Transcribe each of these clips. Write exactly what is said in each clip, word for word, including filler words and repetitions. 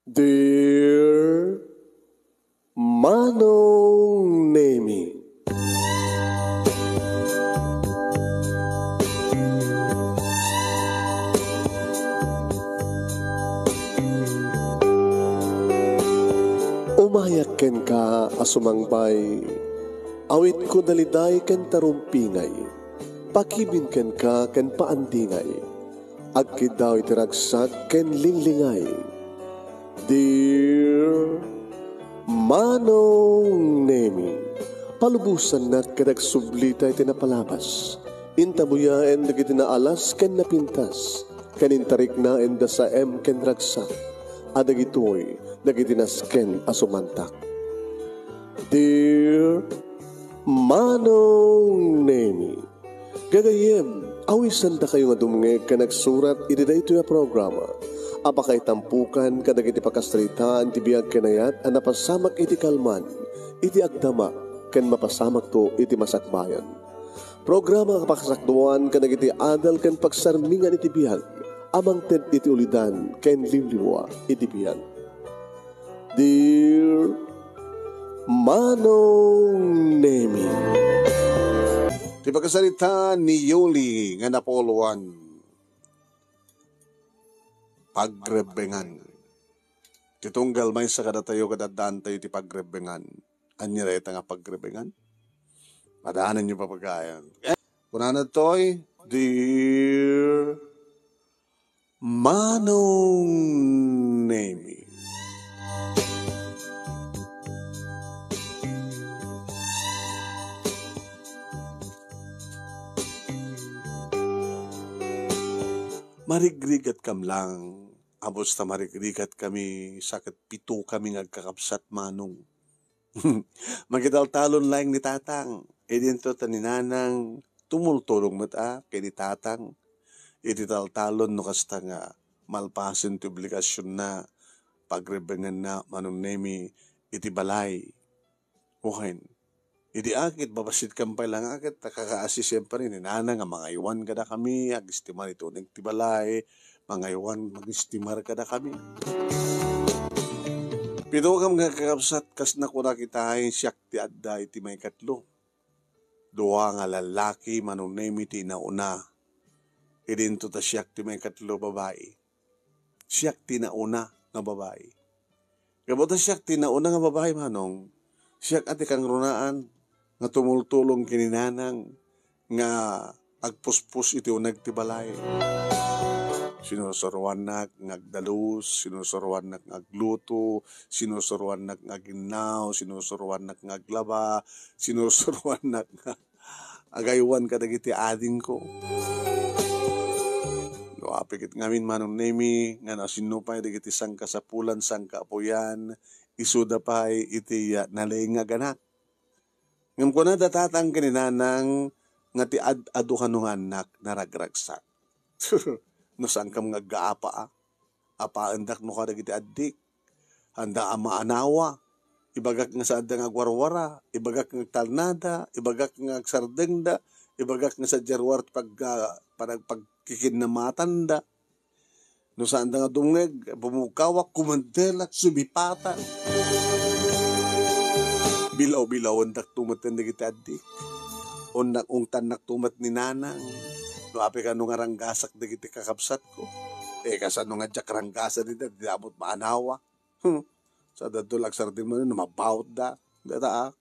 Dear Manong Nemi. Umayak kenka a sumangbay, awitko daliday ken tarumpingay, pakibin kenka ken paandingay. Agkiddaw iti ragsak ken linglingay. Dear Manong Nemi, palubosannak ket agsublita iti napalabas. Intabuyaen dagiti naalas ken napintas, ken intariknaen da saem ken ragsak. A dagitoy dagiti nasken a sumantak. Dear Manong Nemi, gagayyem, awisandakayo nga dumngeg ken agsurat iti daytoy a programa a pakaitampukan kadagiti pakasaritaan ti biag ken ayat a napasamak iti kalman, iti agdama, ken mapasamakto iti masakbayan. Programa a pakasakduan kadagiti adal ken pagsarmingan iti biag a mangted iti ulidan ken liwliwa iti biag. Dear Manong Nemi. Ti pakasaritaan ni Yoli nga napuloan, pagrebbengan. Ti tunggal maysa kadatayo ket addaantayo ti pagrebbengan. Ania dayta nga pagrebbengan? Padaanenyo pay pagayan. Eh, kunana toy, Dear Manong Nemi. Marigrigatkam lang, a basta marigrigatkami, sa ket pitokami nga agkakabsat, Manong. Makitaltalon laeng ni Tatang. Idinto ta ni Nanang tumultulong met a ken ni Tatang iti taltalon no kasta nga malpasen ti obligasionna, pagrebbenganna, Manong Nemi, iti balay. Wen, idi aket, babasitkam pay la nga aket, ta kakaasi siempre ni Nanang nga mangaywan kadakami, agistimar iti uneg ti balay, mangaywan, mangistimar kadakami. Pitokam nga kakabsat, kas nakunak itay, siak ti adda iti maikatlo. Dua nga lallaki, Manong Nemi, ti nauna. Idinto ta siak ti maikatlo, babai. Siak ti nauna nga babai. Gapu ta siak ti nauna nga babai, Manong, siak a ti kangrunaan nga tumultulong ken ni Nanang nga agpuspos iti uneg ti balay. Sinusuroannak nga agdalus, sinusuroannak nga agluto, sinusuroannak nga aginnaw, sinusuroannak nga aglaba, sinusuroannak nga agaywan kadagiti adingko. No, api ket ngamin, Manong Nemi, nga no sino pay dagiti sangkasapulan, sangkaapuyan, isuda pay iti, ah, nalaingaganak. Ngem kuna da Tatang ken ni Nanang nga ti ad-adu kano nga annak, naragragsak. No saankam nga aggaapa, a? Apaendak no kadagiti addik. Anda a maanawa. Ibagak nga saan da nga agwarwara, ibagak nga agtalnada, ibagak nga agsardengda, ibagak nga sadiay ruar ti pag-, ah, panagpagkikinnamatanda. No saan da nga dumngeg, bumugkawak, kumandelak, sumipatak. Bilaw-bilawendak to met dagiti addik. Unnak ungtannak to met ni Nanang. No api kano nga ranggasak dagiti kakabsatko. Eh, kasano nga diak ranggasan ida, di amot maanawa. Hmm. Sa dadto lagsardeng man, no mabautda. Data, ah.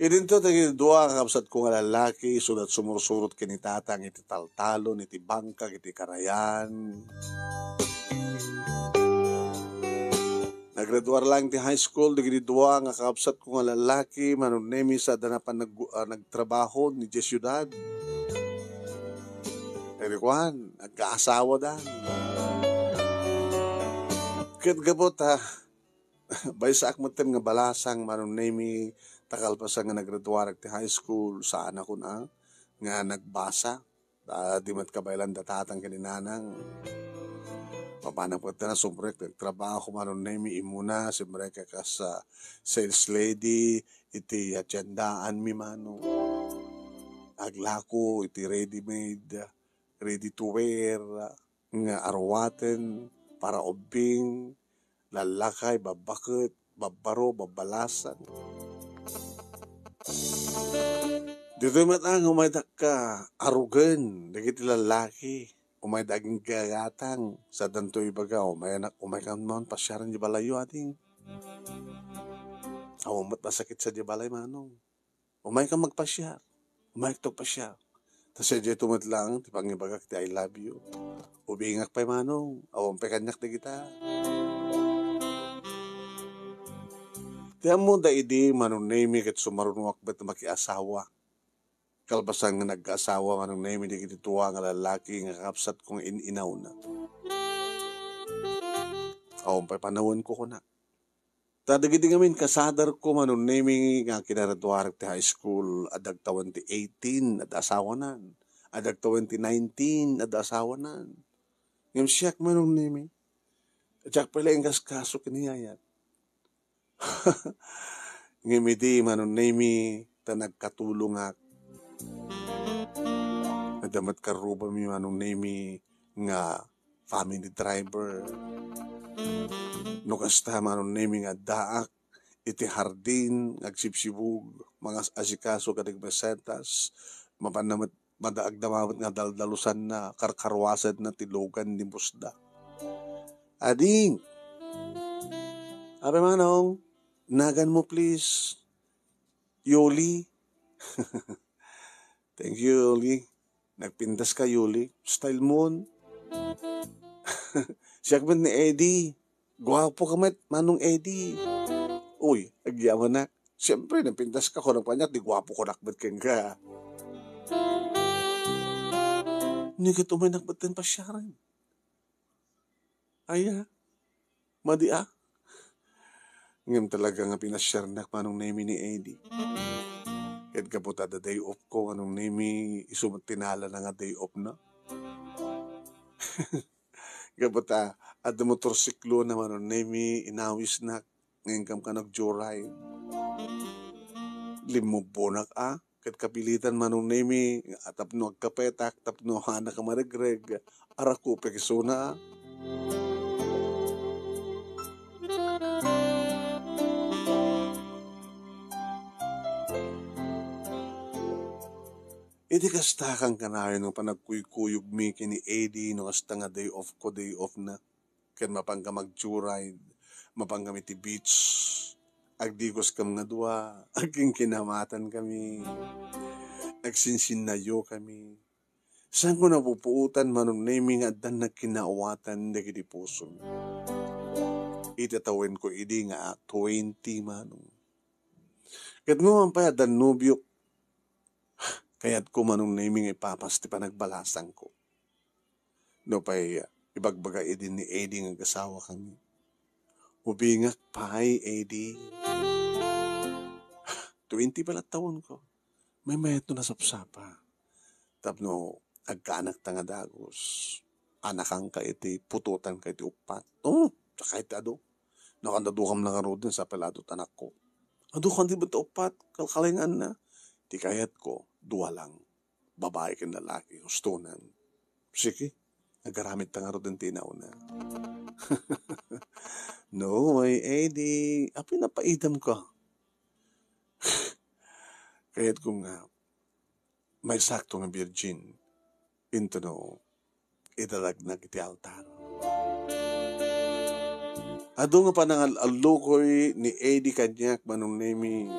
Idinto dagiti dua a kakabsatko nga lallaki, isuda sumursurot ken ni Tatang iti taltalon, iti bangkag, iti karayan. Naggraduar laeng ti high school dagiti dua nga kakabsatko nga lallaki, Manong Nemi, sada napan nag-, ah, nagtrabaho idiay siudad. Kadi kuan, nagkaasawa da. Ket gapu ta, maysaak metten nga balasang, Manong Nemi, ta kalpasan nga naggraduarak ti high school, saanakon a nga nagbasa. Ta di met kabaelan da Tatang ken ni Nanang. Papanak metten a sumrek ti agtrabaho, Manong Nemi, immuna, sumrek kas, ah, sales lady iti tiendaanmi, Manong. Aglako iti ready-made, ready to wear nga aruaten para ubbing, lallakay, babbaket, babbaro, babbalasang. Ditoy met nga umaydak ka arugen dagiti lallaki. Umayda aginggagatang, sadanto ibaga, "Umayanak, umaykan man pasiaren di balayyo, ading." Awan met masakit sa di balay, Manong. Umayka magpasiar. Umayakto agpasiar. Ta sadiay to met laeng ti pangibagak ti I love you. Ubingak pay, Manong. Awan pay kaniak dagita. Ti ammo da idi, Manong Nemi, ket sumarunoak met makiasawa. Kalpasan nga nagkaasawa, Manong Nemi, dagiti dua nga lallaki nga kakabsatko nga in-inawna. Awan pay panawenko, kunak. Ta dagiti ngamin kasadarko, Manong Nemi, nga kinaraduarek ti high school, adda twenty eighteen, adda asawanan. Adda twenty nineteen, adda asawanan. Ngem siak, Manong Nemi, diak pay la inkaskaso ken ni yayat. Ngem idi, Manong Nemi, ta nagkatulongak, adda met karrubami, Manong Nemi, nga family driver. No kasta, Manong Nemi, nga addaak iti hardin nga agsibsibug, mangas-asikaso kadagiti mesetas, mapanna met madaagda mamet nga daldalusanna, karkaruasenna ti lugan ni Musda. Ading! Apay, Manong, naganmo, please. Yoli. Thank you, Yoli. Nagpintas ka, Yoli. Style mo. Siak met ni Eddie. Guapo ka met, Manong Eddie. Uy, agyamanak. Siyempre, nagpintas ka, kunak paniak, di guapo kunak met kenka. Ni ket umaynak met ken pasiaren. Aya, madi a? Ngem talaga nga pinasiarnak, Manong Nemi, ni Eddie. Ket gapu ta adda day off ko, Manong Nemi, isu met tinalana nga day off na. Gapu ta adda motorsiklo na, Manong Nemi, inawisnak. Ngem inkam ka nag-joyride. Limmubbonak a, ket kapilitan, Manong Nemi, a tapno agkapetak, tapno hanak a maregreg, arakupek isuna. Iti kasta, kankanayon nga panagkuykuyogmi ken ni Eddie, no kasta nga day off ko, day off na. Ken mapanka mag-joyride, mapankami ti beach, agdigoskam nga dua, agkinkinamatankami, agsinsinnayokami. Saanko napupuotan, Manong Nemi, nga addan nagkinaawatan dagiti pusom. Iti tawenko idi nga twenty, Manong. Ket ngem pay addan nobiok, kayatko, Manong Nemi, nga ipapas ti panagbalasangko. Nupay ibagbaga idi ni Eddie nga agasawakami. Ubingak pay, Eddie. Twenty pay la tawenko. Maymayat no nasapsapa. Tapno agkaanakta nga dagus. Anakanka iti putotanka iti uppat. Oh, saka iti adu. Nakandadukam na ngaruden sa pelado tanakko. Adu kan di benta uppat, kalkalengan na. Ti kayatko, dua lang. Babae ken lalaki, hustonan. Sige, agaramid ta ngaruden ti inauna. No, ay, Eddie, apay napaidam ka? Kayat ko nga, may sakto nga virgin. Into no, idalagna iti altar. Adu nga panangal-allukoy ni Eddie kaniak, Manong Nemi,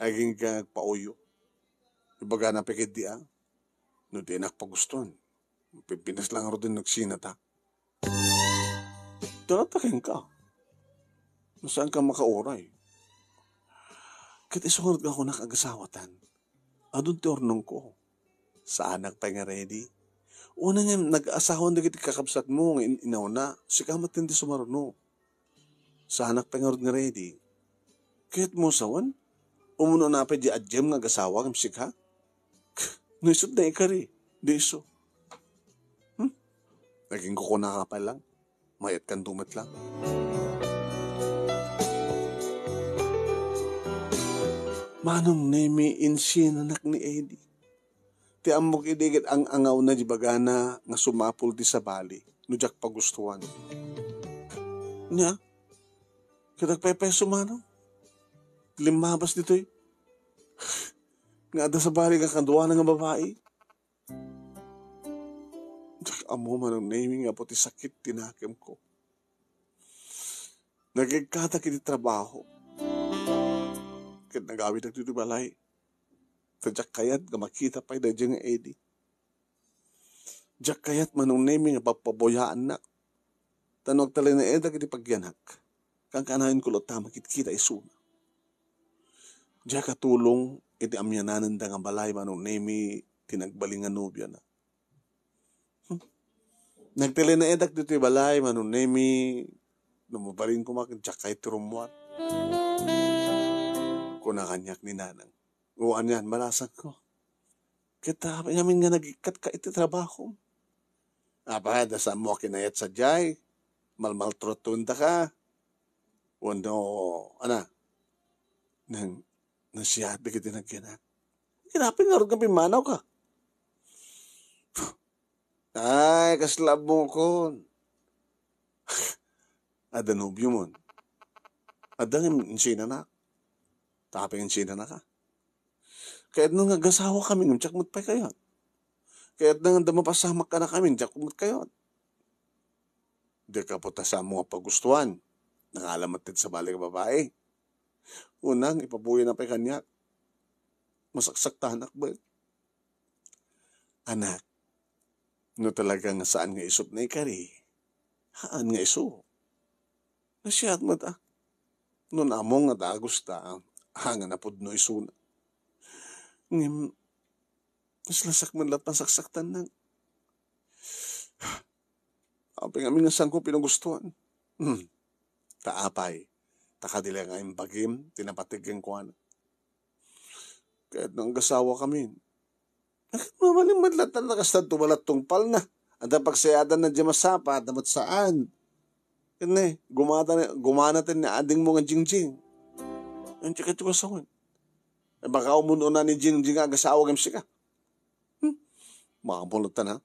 agingga agpauyo. Ibagana pay ketdi a, no dinak pagustuan, pimpinas lang ngaruden no agsinata. Data kenka. No saanka makauray. Ket isu ngarud nga kunak agasawatan. Adun ti urnongko. Saanak pay nga ready. Una nga nag-asawan dagiti kakabsatmo nga in-, inawna, sika met ti sumaruno. Saanak pay ngarud nga ready. Kayatmo sawen? Umuna pay di adiem nga agasawa ngem sika? No isut na ikari, di isu. Hmm? Naging kukuna ka pa lang. Mayat kan dumet lang. Manong Nemi, insinanak ni Eddie. Ti ammok idi ket ang-angawna di bagana nga sumapul ti sabali no diak pagustuan. Nya, Ket agpaypayso manen. Limmabas ditoy. Nga adda sabali nga kaduana nga babai. Diak ammo, Manong Nemi, nga apo ti sakit ti nakemko. Nagikkatak iti trabaho. Ket nagawidak ditoy balay. Ta diak kayat nga makita pay daydiay nga Eddie. Diak kayat, Manong Nemi, nga pagpabuyaannak. Ta no agtalinaedak iti pagyanak, kankanayon ko latta makitkita isuna. Diak katulong iti amiananenda nga balay, Manong Nemi, ti nagbalin nga nobiona. Hmm. Nagtalinaedak ditoy balay, Manong Nemi, no mabalin koma ket diak kayat ti rummuar. Kuna kaniak ni Nanang. O anian, balasangko. Ket apay ngamin nga nagikkatka iti trabaho? Apay, adda saanmo a kinayat sadiay? Malmaltratondaka? Wenno, ana, nang, nasiyaat dagiti nagyanak? Kinapin ngarud nga pimmanawka? Ay, kasla bungkon. Adda nobiomon? Adda nga insinana. Tapay insinanaka. Kayatna nga agasawa kami, ngem diak met pay kayat. Kayatna nga adda mapasamak kadakami, diak met kayat. Di ka put a saanmo nga pagustuan. Nangala met ti sabali nga babai. Unang, ipabuya na pay kaniak. Masaksaktanak ba? Anak, no talaga nga saan nga isut naikari, haan nga isu. Nasiat met a. No naammo nga dagus ta, haan nga napudno isuna. Ngem, naslasak met latta a saksaktannak. Apay ngamin nga saanko pinagustuan? Hmm. Ta apay, ta kadi la nga imbagim ti napateg kenkuana. Kayatna nga agasawa kami. Mabalin met latta ta kasta, tumalat tungpalna. Adda pagsayadanna diay masapa, adda met saan. Ken ne, gumata-, gumanaten ni adingmo nga Jingjing. Ania ti kayatmo nga sawen? Eh, baka umun-una ni Jingjing nga agasawa ngem sika. Hmm? Maammo latta na.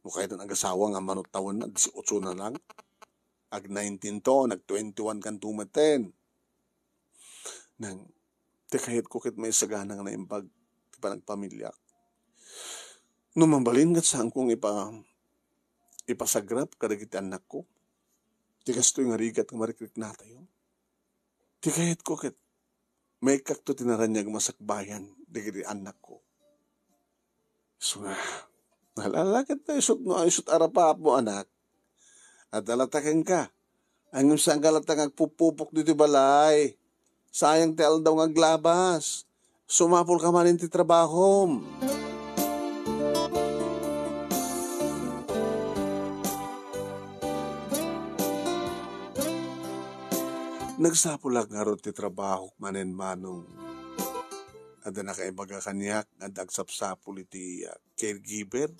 No kayatna nga agasawa nga mano tawenna, disiotso na lang. Ag nineteen to, nag twenty-one kanto metten. Nang, ti kayatko ket maisagana nga naimbag ti panagpamiliak. No mabalin ket saanko nga ipa-, ipasagrap kadagiti annakko. Ti kastoy nga rigat nga marikriknatayo. Ti kayatko ket maikkakto ti naraniag masakbayan dagiti annakko. Isu nga, nalalaket na isut no, isut a rapaapmo, anak. Adda latta kenka. Ngem saanka latta nga agpupupok ditoy balay. Sayang ti aldaw nga aglabas. Sumapulka manen ti trabahom. Nagsapulak ngarud ti trabahok manen, Manong. Adda nakaibaga kaniak nga adda agsapsapul iti, ah, caregiver.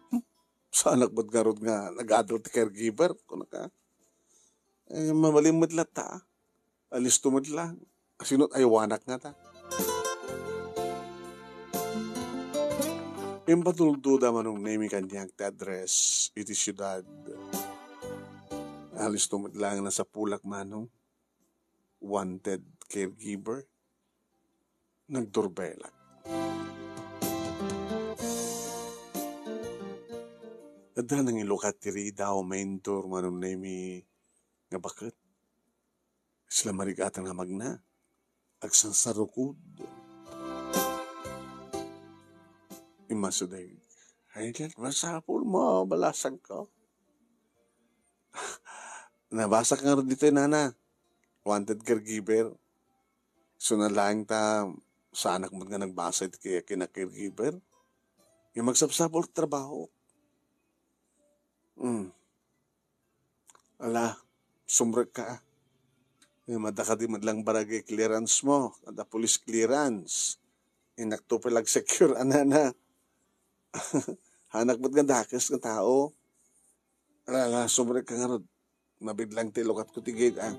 Hmm, saanak met ngarud nga nag-adal ti caregiver, kunaka. Eh, mabalin met latta, ah. Alisto met lang. Sino ti ayawanak ngata? Impatuldo da Manong Nemi kaniak ti address iti siudad. Alisto met lang, nasapulak, Manong. Wanted caregiver. Nagdurbelak. Adda nangilukat ti ridaw, maindor, Manong Nemi, nga baket. Sila marigatan nga magna. Agsansarukod. Immasideg. Ay, diyan, masapul mo, balasang ko. Nabasa ka nga dito, nana. Wanted caregiver. So, nalaing ta, saanak met nga nagbasa iti kaya kina caregiver. Yung magsapsapul trabaho. Hmm. Ala, sumrekka. Eh, madda kadi met lang barangay clearance mo, adda police clearance. Inakto pay lang secure, anana. Hanak met nga dakes nga tao. Ala, ala, sumrekka ngarud. Mabidlang ti lukat ko ti gate, ah.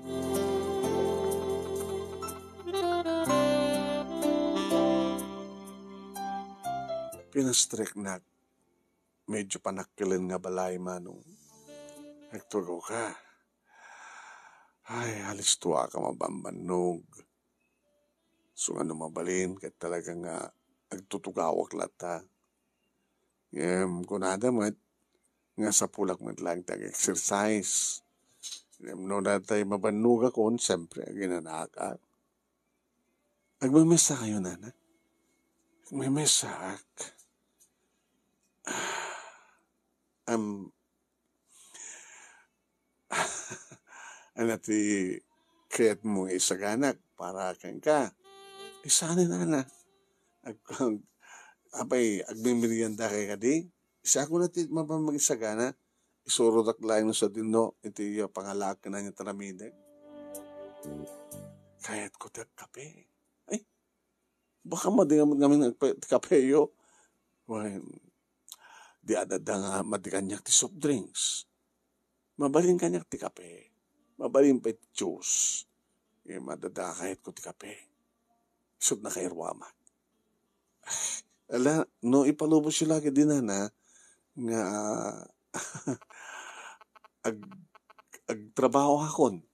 Pinastreknak. Medyo panakkelen nga balay, Manong. Agtugaw ka. Ay, alistuak a mabambannog. Isu nga no mabalin, ket talaga nga agtutugawak latta. Ngem kunada met nga sapulak met laeng ti ag-exercise. Ngem no datay mabannogakon, siyempre, aginanaak. Agmemesa kayo, nana? Agmemesaak. Am, ano ti kayatmo nga isaganak para kenka? Isani, nana. Ag-, ag-, apay, agmemerienda kay kadi? Siakon a ti mapan mangisagana, isurodak laeng no sadino iti, ah, pangalaak ken ania ti aramidek. Kayatko ti agkape. Ay, baka madi ngamin nga agpa-, ti kapeyo. Wen, di adda nga madi kaniak ti soft drinks. Mabalin kaniak ti kape. Mabalin pay ti juice. Eh, madada kayatko ti kape. Isut nakairuamak. Ala, no ipalubos yo lagi di nana nga ag-, agtrabaho akon.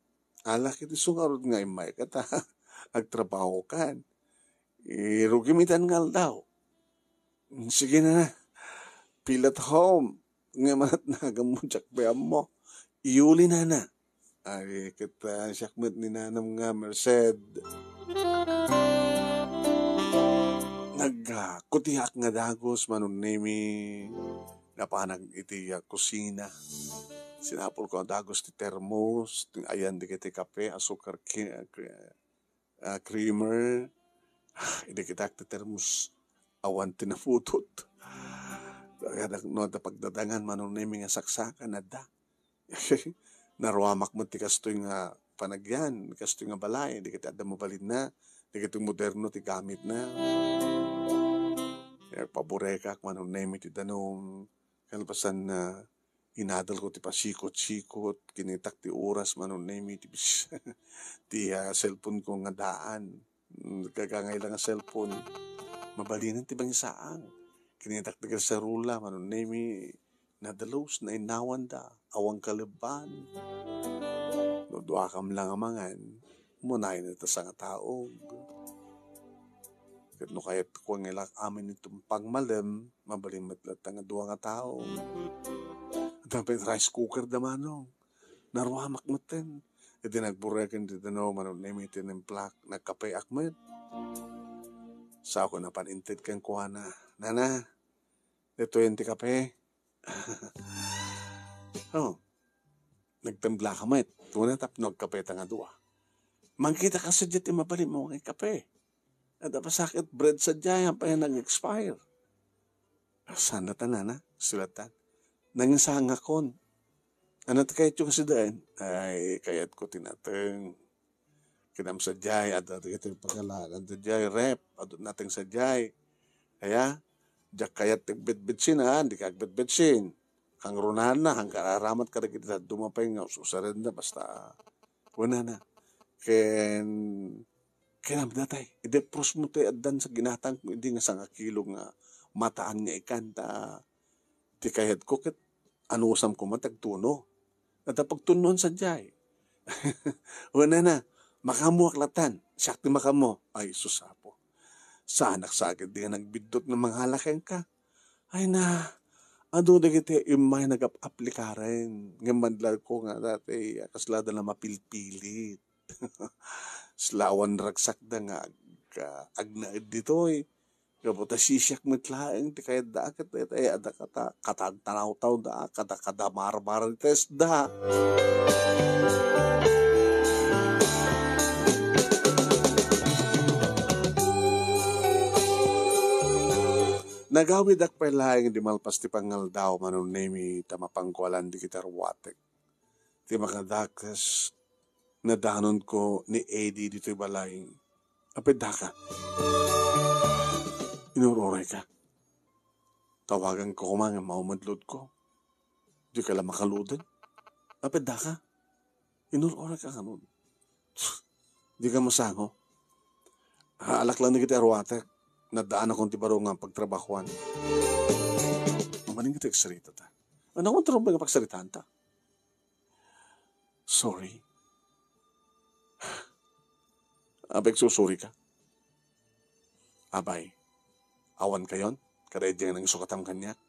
Ala, ket isu ngarud nga immayka ta agtrabaho kan. Eh, rugi mi tan nga aldaw. Sige na, feel at home. Nga manatnagam mo, diak pay ammo. Iyuli, nana. Ay, ket, ah, siak met ni nanam nga Merced. Nagkutiak nga dagus, Manong Nemi. Napanag iti, ah, kusina. Sinapulko a dagus ti termos, ti ayan dagiti kape, asukar, ki-, ah, creamer. Idi kitak ti termos, awan ti naputot. Kadak no adda pagdadangan, Manong Nemi, nga saksakan, adda. Naruamak met ti kastoy nga panagyan, kastoy nga balay, dagiti adda mabalinna, dagiti moderno ti gamitna. Kaya paborekak, Manong Nemi, ti danum, kalpasan na inadalko ti pasikot-sikot, kinitak ti oras, Manong Nemi, ti bis-, ti, ah, cellphone ko nga daan. Mm, kagangay lang nga cellphone. Mabalinen ti bangsaang. Kinitak ti kaserula, Manong Nemi, nadalus, nainawanda, awan kalebban. No duakam lang a mangan, umunay na ta sangataog. Ket no kayatko nga ilak amin iti pagmalem, mabalin met latta nga dua nga tao. Adda pay rice cooker da, Manong. Naruamak metten. Iti nagbureken ti dano, Manong Nemi, tinimplak, nagkapeak met. Saoka napan inted kenkuana. Nana, ditoyen ti kape. Oh, nagtimpla ka met. Kuna tapno agkape ta nga dua. Mangkita ka sadiay ti mabalinmo nga kape. Adda pasakit bread sadiay, apay nag-expire. Saan na ta, nana? Sulatan. Nangisangakon. Ano ti kayatyo nga sidaen? Ay, kayatko ti nateng. Kinam sadiay, adda dagiti pagala-, adda diay ref, adda nateng sadiay. Kaya, diak kayat ti agbetbetsin, ah, dika agbetbetsin. Kangrunaan na, hangkararamat kadagiti dadduma pay nga us-usarenda, basta, kuna na. Ken, kinam datay, idepros mo ti addan sa ginatang, idi nga sangakilo nga mataan nga ikan, ta, ti kayatko ket anusam koma ti agtuno. Adda pagtunnoan sadiay. Wenena, makaammoak latan, siak ti makaammo. Ay, sus, Apo. Saanak sa ket di nga nagbiddut nga mangala kenka. Ay na, adu dagiti immay nagap-aplikaren, ngem madladko nga dati, a, kasla da na mapilpilit. Sla awan ragsakda nga ag-, agnaed ditoy. Gapu ta sisiak met laeng ti kayatda ket daytoy adda kata-, katagtanawtawda, kada-kada marmaritesda. Nagawidak pay laeng di malpas ti pangaldaw, Manong Nemi, ta mapangkualan dagiti aruatek. Ti makadakes, nadanonko ni Eddie ditoy balay. Apay daka? Inur-urayka. Tawaganko koma nga maumedlodko. Dika la makaluden. Apay daka? Inur-urayka ngarud. Dika masango. Haalak lang dagiti aruatek. Naddaanakon ti baro nga pagtrabahoan. Mabalin nga ti agsarita ta. Ano nga ti rumbeng nga pagsaritaanta? Sorry. Apay, agsusurika. Apay, awan kayon? Kada idiay nga nangisukatam kaniak.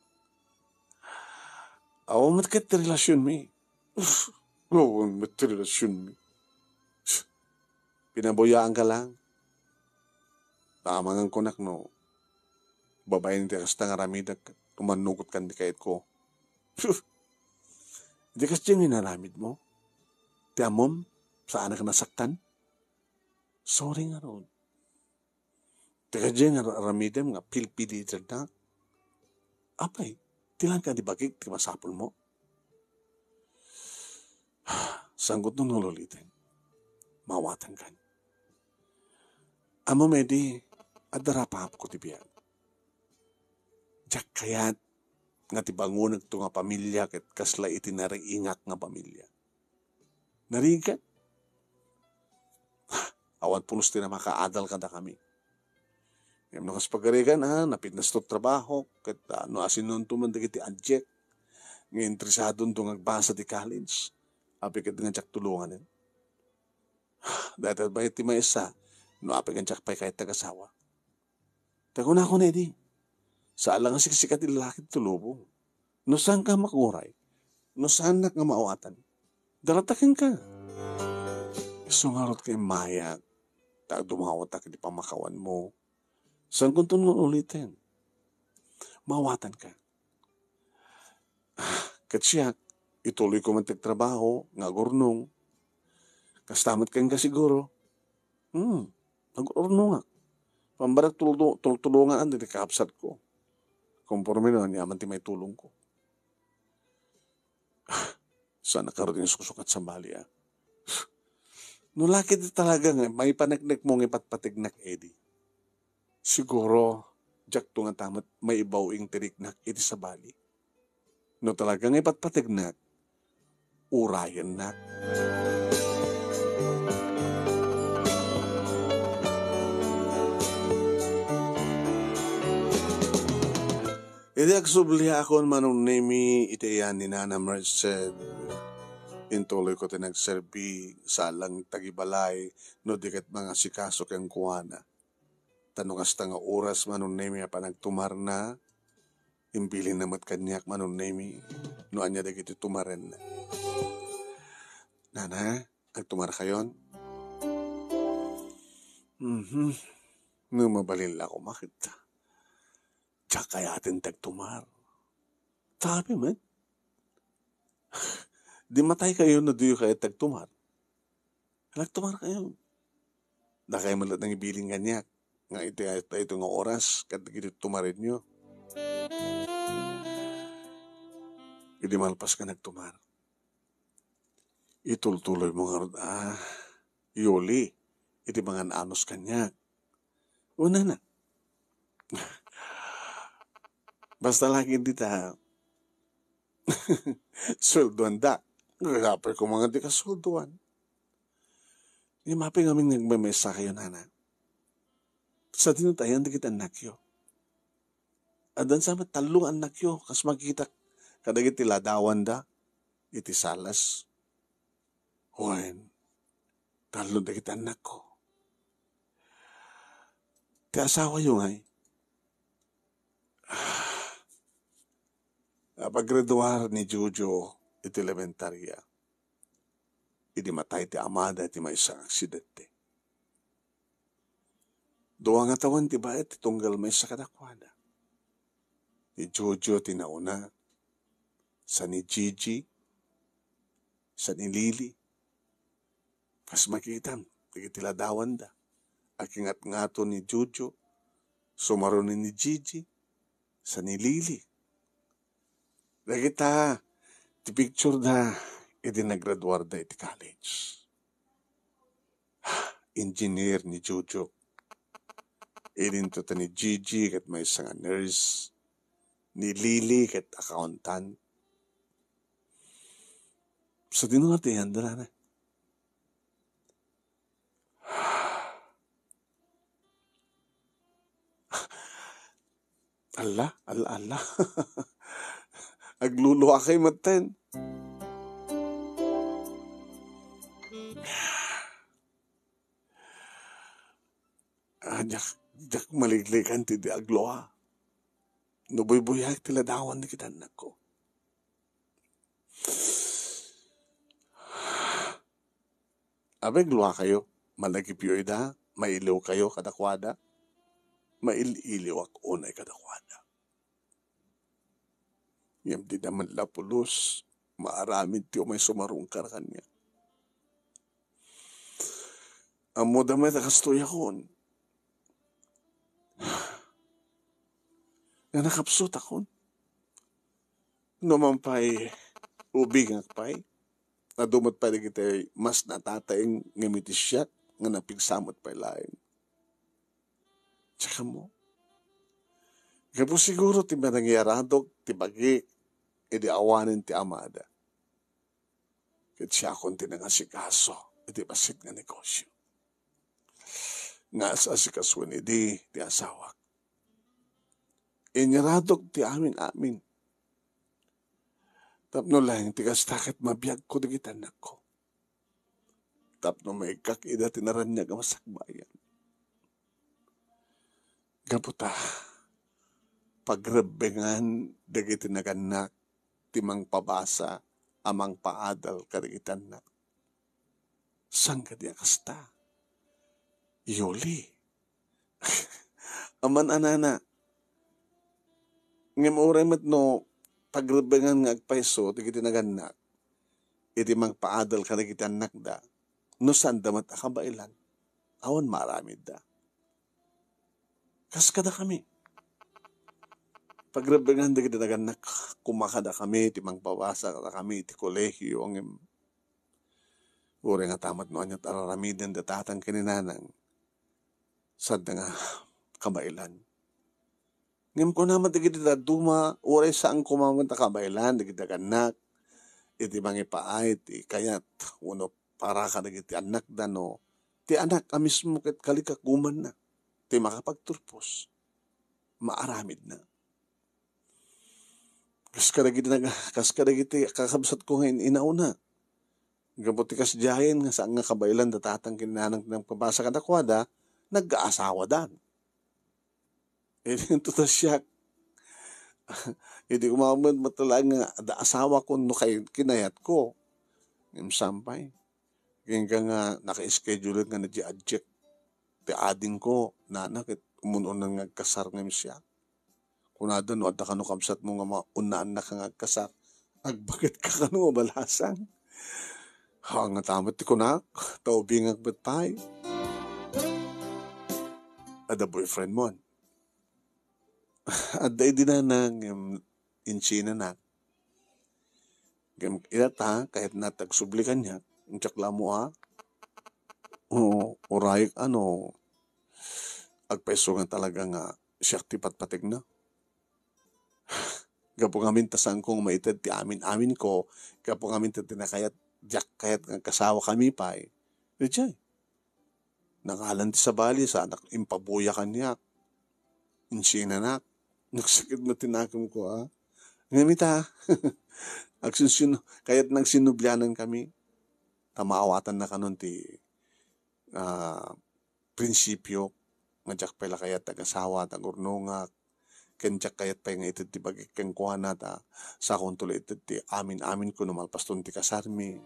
Awan met ket ti relasionmi. Awan met ti relasionmi. Pinabayaanka lang. Naamangan kunak no babaen ti kasta nga aramidek, no mannugot kan ti kayatko. Di kas diay nga inaramidmo? Ti ammom, saanak a nasaktan? Sorry ngarud. Ti kas diay nga aramidem nga pilpilitednak. Apay, ti langka di bagik ti masapulmo? Sangkutno nga uliten. Mawatankan. Ammom, Eddie, adda rapapko ti biag. Diak kayat nga ti bangonekto nga pamilia ket kasla iti nariingak nga pamilia. Nariingka? Awan pulos ti na makaadal kadakami. Ngem no kas pagarigan, a, napitnasto ti trabahok, ket, a, no asinonto man dagiti adiak nga interesadonto nga agbasa ti college, apay ket nga diak tulonganen. Dayta pay ti maysa, no apay nga diak pay kayat ti agasawa. Ta kunakon, Eddie, saan la nga siksika ti lalaki ti tulobong. No saanka makuray, no saannak nga maawatan, darata kenka. Isu ngarud nga immayak, ta agdumawatak iti pamakawanmo. Sangkunton nga uliten. Maawatanka. Ket siak, ituloyko man ti agtrabaho nga agurnong. Kasta met kenka siguro. Hmm, agurnongak. Pambarek tuldo-, tultulongan ti kakabsatko. Konforme no ania man ti maitulongko. Saan a karud nga suksukat sabali, a. No la ket talaga nga maipaneknekmo nga ipatpategnak, Eddie. Siguro, diakto ngata met maibaw-ing ti riknak iti sabali. No talaga nga ipatpategnak, urayennak. Idi agsubliakon, Manong Nemi, iti ayan ni Nana Merced, intuloyko ti nagserbi, saan lang tagibalay, no di ket mangasikaso kenkuana. Ta no kasta nga oras, Manong Nemi, a panagtumarna, imbilinna met kaniak, Manong Nemi, no ania dagiti tumarenna. Nana, agtumarkayon? Mhm. No mabalin la koma ket diak kayaten ti agtumar. Tapno met, di mataykayo no diyo kayat ti agtumar. Nagtumarkayo. Dakayo met latta nga ibilin kaniak nga iti, iti nga oras ket dagiti tumarenyo. Idi malpas nga nagtumar, itultuloymo ngarud a, Yuli, iti mangan-anos kaniak. Unana. Basta la ket dita, sueldoandak. Apay koma nga dika sueldoan? Ngem apay ngamin nga agmamesakayo, Nana? Sadino ti ayan dagiti annakyo? Addan sa met tallo nga annakyo, kas makitak kadagiti ladawanda iti salas. Wen, tallo dagiti annakko. Ti asawayo ngay? Napagraduar ni Jojo iti elementaria idi matay ti amada iti maysa nga aksidente. Dua nga tawen ti baet ti tunggal maysa kadakuada. Ni Jojo ti nauna, sa ni Gigi, sa ni Lily. Kas makitam, dagiti ladawanda. Akingatngato ni Jojo, sumaruno ni Gigi, sa ni Lily. Dagita ti picture da idi nagraduarda iti college. Engineer ni Jojo. Idinto ta ni Gigi ket maysa nga nurse. Ni Lily ket accountant. Sadino nga ti ayan da, Nana? Alla, alla, alla. Agluluakay metten. Diak, diak maligligad ti di aglua. No buybuyaek ti ladawan dagiti annakko. Abe, agluakayo, managipyo ida, mailiwkayo kadakuada, mail-iliwak unay kadakuada. Ngem dida met la pulos maaramid ti umay sumarungkar kaniak. Ammoda met a kastoyakon nga nakapsutakon. No man pay, ubingak pay. Adu met pay dagiti mas natataeng ngem iti siak nga napigsa met pay laeng. Tsaka mo, gapu siguro ti manangiyaradok ti bagik idi awanen ti amada. Ket siakon ti nangasikaso iti bassit nga negosio. Nga as-asikasuen idi ti asawak. Inyaradok ti amin-amin. Tapno laeng ti kasta ket mabiagko dagiti annakko. Tapno maikkak ida ti naraniag a masakbayan. Gapu ta, pagrebbengan dagiti nagannak ti mangpabasa a mangpaadal kadagiti annak. Saan kadi a kasta? Yuli. Aman anana. Ngem uray met no pagrebbengan nga agpayso dagiti nagannak iti mangpaadal kadagiti annakda, no saanda met a kabaelan, awan maaramidda. Kas kadakami. Pagrebbengan dagiti nagannak, koma kadakami ti mangpabasa kadakami iti kolehio, ngem uray nga tamat no aniat a raramiden da tatang ken ni nanang, saanda nga kabaelan. Ngem kuna met dagiti dadduma, uray saan koma met a kabaelan dagiti nagannak iti mangipaay ti kayat wenno para kadagiti annakda no ti anak a mismo ket kalikakumanna ti makapagturpos, maaramidna. Kas kadagiti nag-, kas kadagiti kakabsatko nga in-inauna. Gapu ti kasdiayen nga saan nga kabaelan da tatang ken ni nanang ti nagpabasa kadakuada, nagkaasawadan. Idi ito ta siak, idi umamen met laeng nga adda asawakon no kay kinayatko. Ngem saan pay. Ken ka nga naka-schedule nga na di adjek ti adingko, nana ket umun-unan nga agkasar ngem siak. Kunada no adda kano kabsatmo nga maunnaannak nga agkasar, agbaket ka kano a balasang. Ha, nga tamat ti kunak, ta ubingak met pay. Adda boyfriend mo? Adda idi nana ngem insinanak. Ngem ita ta, kayatna ti agsubli kaniak, diak la ammo a, o, urayek ano, agpayso nga talaga nga siak ti patpategna. Gapu ngamin ta saanko nga maited ti amin-aminko, gapu ngamin ta ti nakayat, diak kayat nga agkasawakami pay. Idiay. Nangalan ti sabali, saanak impabuya kaniak. Insinanak. Nagsakit met ti nakemko, a. Ngem ita, agsinsino-, kayat nagsinublianankami. Ta maawatanna kanon ti, ah, prinsipio nga diak pay la kayat ti agasawa, ta agurnongak, ken diak kayat pay nga ited ti bagik kenkuana, ta sakonto la ited ti amin-aminko no malpaston ti kasarmi.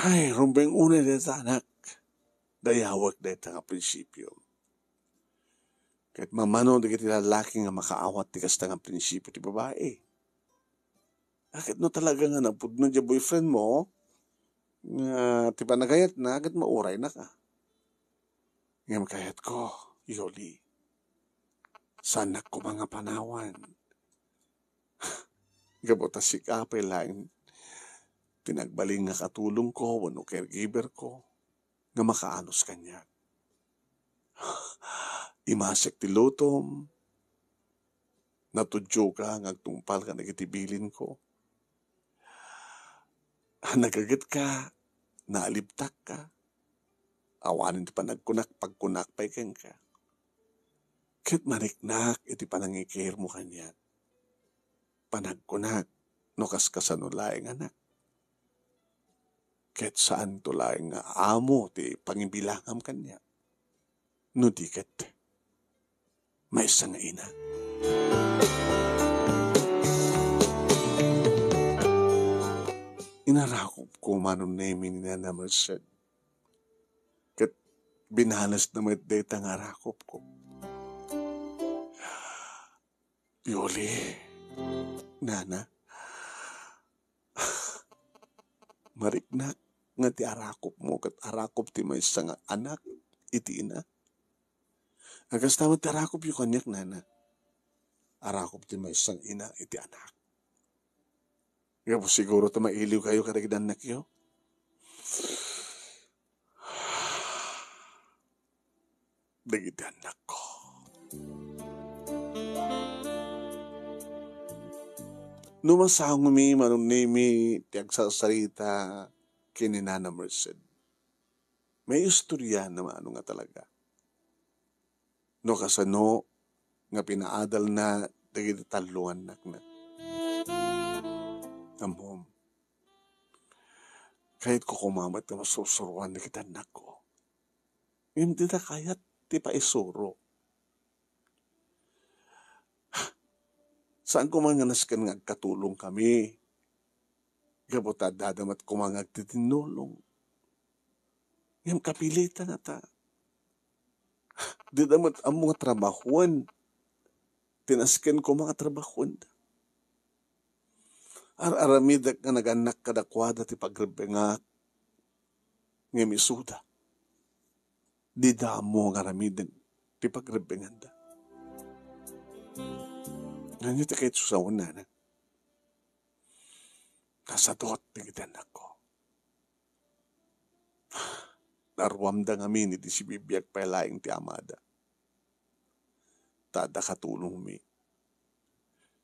Hay, rumbeng unay dayta, anak. Dayawek dayta nga prinsipio. Ket mamano dagiti lallaki nga makaawat ti kasta nga prinsipio ti babai. Ket no talaga nga napudno diay boyfriend mo, nga ti panagayatna, ket mauraynaka. Ngem kayatko, Yoli, saanak koma nga panawan. Gapu ta sika pay laeng ti nagbalin nga katulongko wenno caregiver ko nga makaanus kaniak. Imasek ti lutom, natudioka nga agtungpal kadagiti bilinko. Nagagetka, naalibtakka. Awanen ti panagkunak, pagkunak pay kenka. Ket mariknak iti panangikirmo kaniak. Panagkunak no kaskasano laeng, anak. Ket saanto laeng nga amo ti pangibilangam kaniak. no di ket maysa nga ina. Inarakop ko, Manong Nemi, ni Nana Merced. Ket binalesna met dayta nga arakop ko. Yuli, Nana, mariknak nga ti arakop mo ket arakop ti maysa nga anak iti ina. Kasta met ti arakopyo kaniak, Nana. Arakop ti maysa nga ina iti anak. Gapu siguro ta mailiwkayo kadagiti annakyo. Dagiti annakko. No masangmi, Manong Nemi, ti agsarsarita ken ni Nana Merced, maistoria na mano nga talaga. No kasano nga pinaadalna dagiti tallo nga annakna. Ammom, kayatko koma met nga masursuroan dagiti annakko. Ngem dida kayat ti paisuro. Saan koma nga nasken nga agkatulongkami. Gapu ta addada met koma nga agtitinnulong. Ngem kapilitan ngata. Dida met ammo nga trabahoen. Ti nasken koma nga trabahoenda. Ar-aramidek nga nagannak kadakuada ti pagrebbengak. Ngem isuda, dida ammo nga aramiden ti pagrebbenganda. Ania ti kayatso sawen, Nana? Nasadot dagiti annakko. Naruamda ngamin idi sibibiag pay laeng ti amada. Ta adda katulongmi.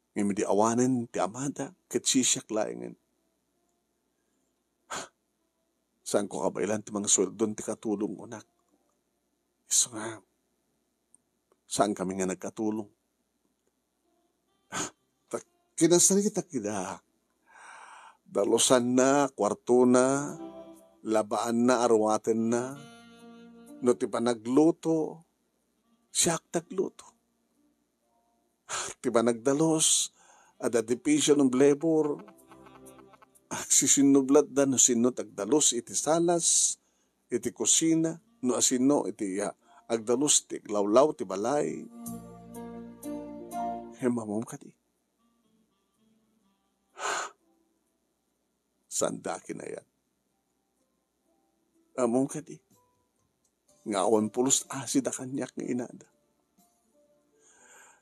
Ngem idi awanen ti amada, ket sisiak laengen. Saanko kabaelan ti mangsueldon ti katulongko, nak. Isu nga, saankami nga nagkatulong. Ta kinasaritak ida. Dalusanna, kuartona, labaanna, aruatenna. No ti panagluto, siak ti agluto. Ti panagdalus, adda division of labor. Agsisinnublatda no sinno ti agdalus iti salas, iti kusina, no asino iti, ah, agdalus ti aglawlaw ti balay. Ngem ammom kadi, saanda kinayat. Ammom kadi, nga awan pulos asida kaniak nga inada.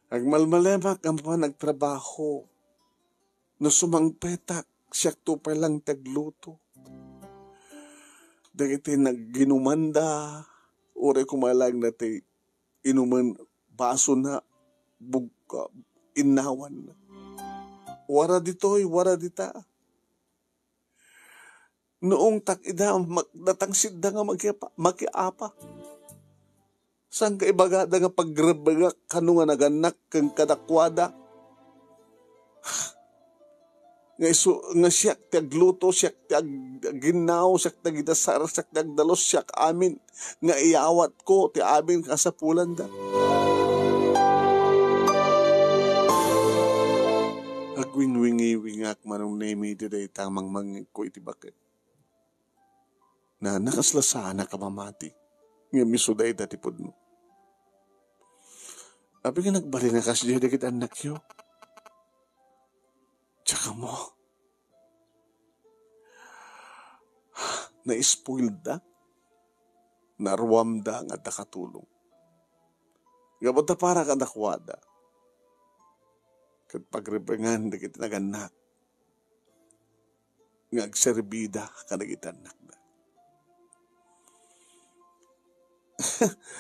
Agmalmalemak nga mapan agtrabaho. No sumangpetak, siakto pay lang ti agluto. Dagiti naginumanda, uray koma laeng dagiti inumen basona, bug-, ah, innawan. Wara ditoy, wara dita. Naungtak ida, mak-, natangsitda nga makiapa-, makiapa. Saan nga ibagada nga pagrebbengak kano nga nagannak ken kadakuada? Nga isu-, nga siak ti agluto, siak ti ag-, aginnaw, siak ti agidasar, siak ti agdalus, siak amin nga iyawatko ti amin kasapulanda. Agwingwingiwingak, Manong Nemi, iti dayta mangmangngegko iti baket. Na, nakasla saanak a mamati, ngem isu dayta ti pudno. Apay nga nagbalin a kasdiay dagiti annakyo? Diak ammo. Na-spoilda. Naruamda nga adda katulong. Gapu ta para kadakuada, ket pagrebbengan dagiti nagannak nga agserbida kadagiti annakda.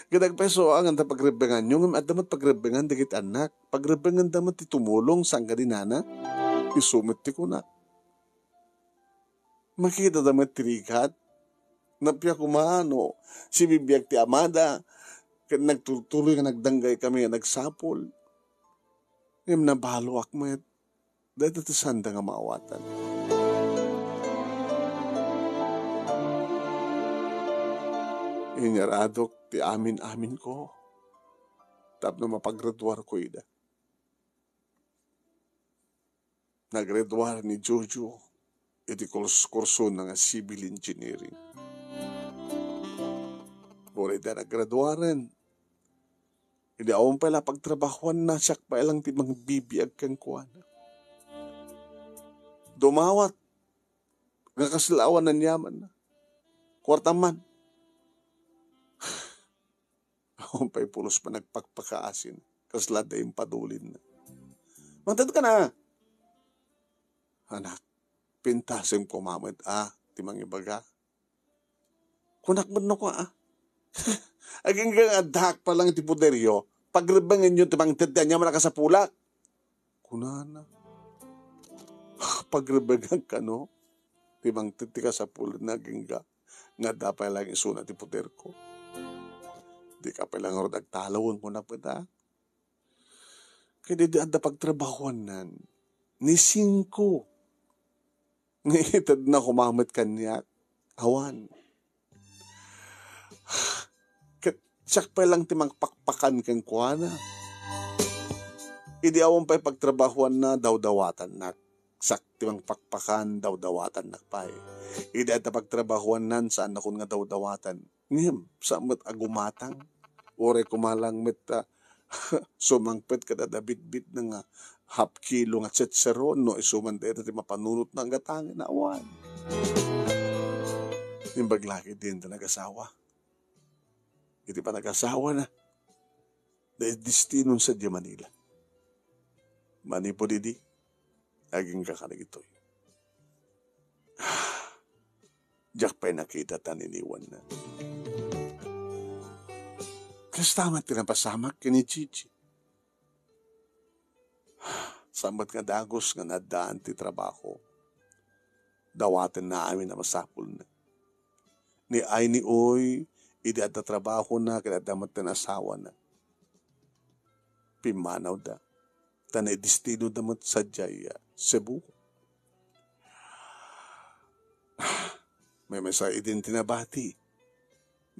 Ket agpayso a nga adda pagrebbenganyo, ngem adda met pagrebbengan dagiti annak. Pagrebbenganda met ti tumulong, saan kadi, Nana? Isu met ti kunak. Makitada met ti rigat. Nappiak koma no sibibiag ti amada, ket nagturtuloy nga nagdanggaykami a nagsapul. Ngem nabaloak met. Dayta ti saanda nga maawatan. Inyaradok ti amin-aminko tapno mapagraduarko ida. Nagraduar ni Jojo iti kurs-, kursona nga civil engineering. Uray da nagraduaren, idi awan pay la pagtrabahoanna, siak pay lang ti mangbibiag kenkuana. Dumawat nga kasla awan aniamanna. Kuarta man. Awan pay pulos panagpakpakaasin. Kasla da impadulinna. Mangted ka na. Anak, pintasem ko mamet a ti mangibaga. Kunak met no kua, a. Agingga nga addaak pa lang iti poderyo, pagrebengenyo ti mangted ti aniaman a kasapulak. Kunana. Pagrebengan kano ti mangted ti kasapulanna agingga nga adda pay lang isuna ti poderko. Di ka pay lang ngarud agtalawen, kunak met a. Ket idi adda pagtrabahoannan, ni singko nga itedna koma met kaniak, awan. Ket siak pay lang ti mangpakpakan kenkuana. Idi awan pay pagtrabahoanna, dawdawatannak. Siak ti mangpakpakan, dawdawatannak pay. Idi adda pagtrabahoannan, saannakon nga dawdawatan. Ngem, saan met a gumatang? Uray koma lang met a sumangpet kada adda bitbitna nga half kilo nga chicharon no isu man dayta ti mapanunotna a gatangen, awan. Imbag la ketdin ta nagasawa. Iti panagasawana, da-, destinonsa idiay Manila. Manipud idi, agingga kadagitoy. Diak pay nakita ta niniwanna. Kasta met ti napasamak ken ni Gigi. Saan met nga dagus nga naaddaan ti trabaho. Dawatenna amin a masapulna. Ni ay ni uy, idi adda trabahona ket adda metten asawana. Pimmanawda, ta naidestinoda met sadiay a Cebu. Maymaysa idin ti nabati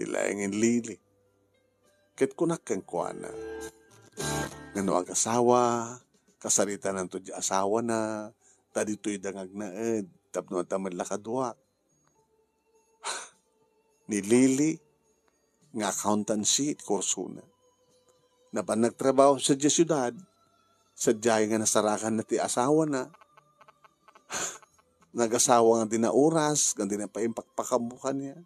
ni laengen Lily. Ket kunak kenkuana, nga no agasawa, kasaritananto ti asawana, ta ditoyda nga agnaed tapno adda met la kaduak. Ni Lily nga accountancy ti kursona. Napan nagtrabaho sadiay siudad, sadiay nga nasarakanna ti asawana. Nagasawa nga di na oras, nga di na pay impakpakaammo kaniak.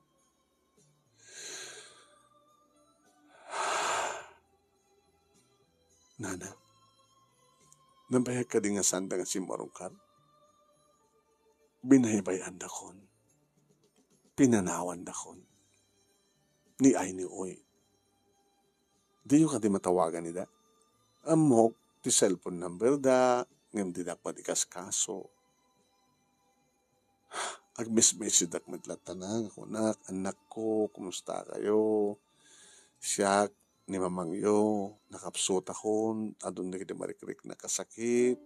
Nana, nabayag kadi nga saanda nga simmarungkar? Binaybay-andakon. Pinanawandakon. Ni ay ni uy. Diyo kadi matawagan ida? Ammok ti cellphone number da, ngem dinak maikaskaso. Agmesmesedak met latta nga kunak, "Annakko, kumusta kayo? Siak ni mamangyo, nakapsutakon, adu dagiti marikriknak a sakit,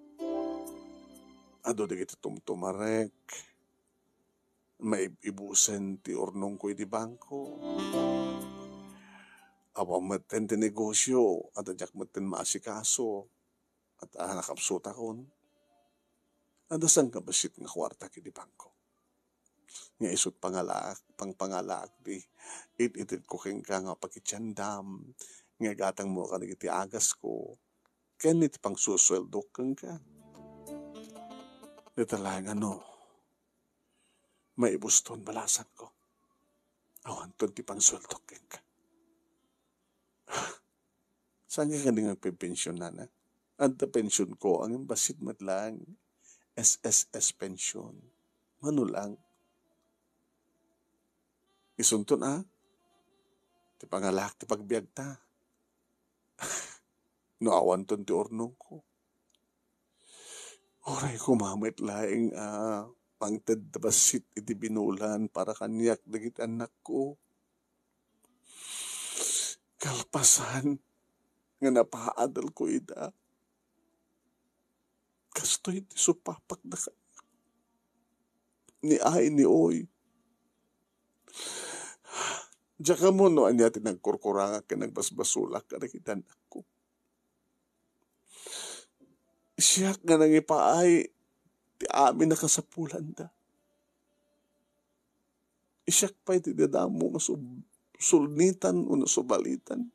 adu dagiti tumtumarek, maib-ibusen ti urnongko iti bangko. Awan metten ti negosyo, adda diak metten maasikaso." At, ah, nakapsutakon. Adda sangkabassit nga kuartak iti bangko. Nga isut' pangalaak, pangpangalaak ti it-itedko kenka nga pakitiandam, nga igatangmo kadagiti agasko, ken iti pangsusueldok kenka. Dita laeng a no, maibuston balasanko. Awanton ti pangsueldok kenka. Saan ka kadi nga agpenpension, nana? Adda pensionko, ngem bassit met lang. S S S pension. Mano lang. Isunton, a? Ti pangalaak ti pagbiagta. No awanton ti urnongko. Uray koma met laeng a mangted bassit iti binulan para kaniak dagiti annakko. Kalpasan nga napaadelko ida, kastoy ti supapakda kaniak. Ni ay ni oy. Diak ammo no ania ti nagkurkurangak ken nagbasbasolak kadagiti annakko. Siak nga nangipaay ti amin a kasapulanda. Siak pay ti dida ammo nga sub-, sulnitan wenno subalitan.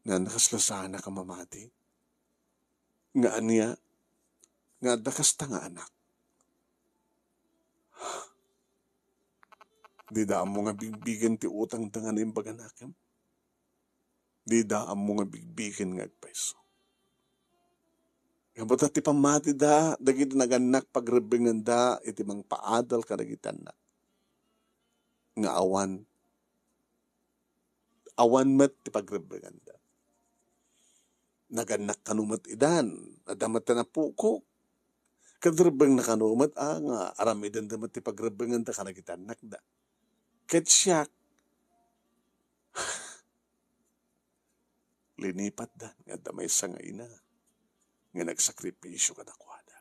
Nga nakaslasaanak a mamati. Nga ania? Nga adda kasta nga anak. Dida ammo nga bigbigen ti utangda nga naimbaganakem. Dida ammo nga bigbigen nga agpayso. Gapu ta ti pammatida dagiti nagannak, pagrebbengenda iti mangpaadal kadagiti annak. Nga awan, awan met ti pagrebbengenda. Nagannak kano met idan, adda met ti napukok. Ket rebbengna kano met, a, nga aramidenda met ti pagrebbengenda kadagiti annakda. Ket siak, linipatdan nga adda maysa nga ina nga nagsakripisio kadakuada.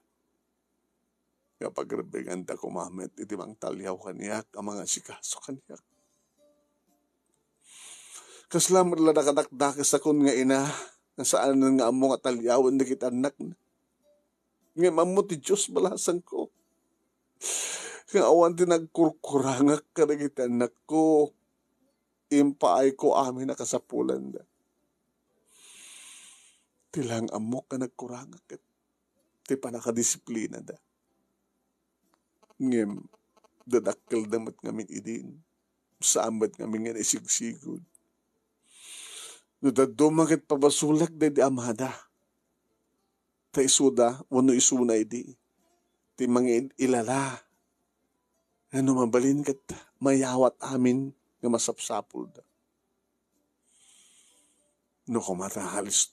Nga pagrebbenganda koma met iti mangtaliaw kaniak a mangasikaso kaniak. Kasla met la nakadakdakesakon nga ina nga saanen nga ammo nga taliawen dagiti annakna. Ngem ammo ti Dios, balasangko, nga awan ti nagkurkurangak kadagiti annakko. Impaayko amin a kasapulanda. Ti laeng ammok nga nagkurangak ket ti pannakadisiplinada. Ngem dadakkelda met ngamin idin. Saan met ngamin nga naisigsigud. No dadduma ket pabasolak daydi amada. Ta isuda wenno isuna idi ti mangid-ilala nga no mabalin ket mayawat amin nga masapsapulda. No koma ta halis,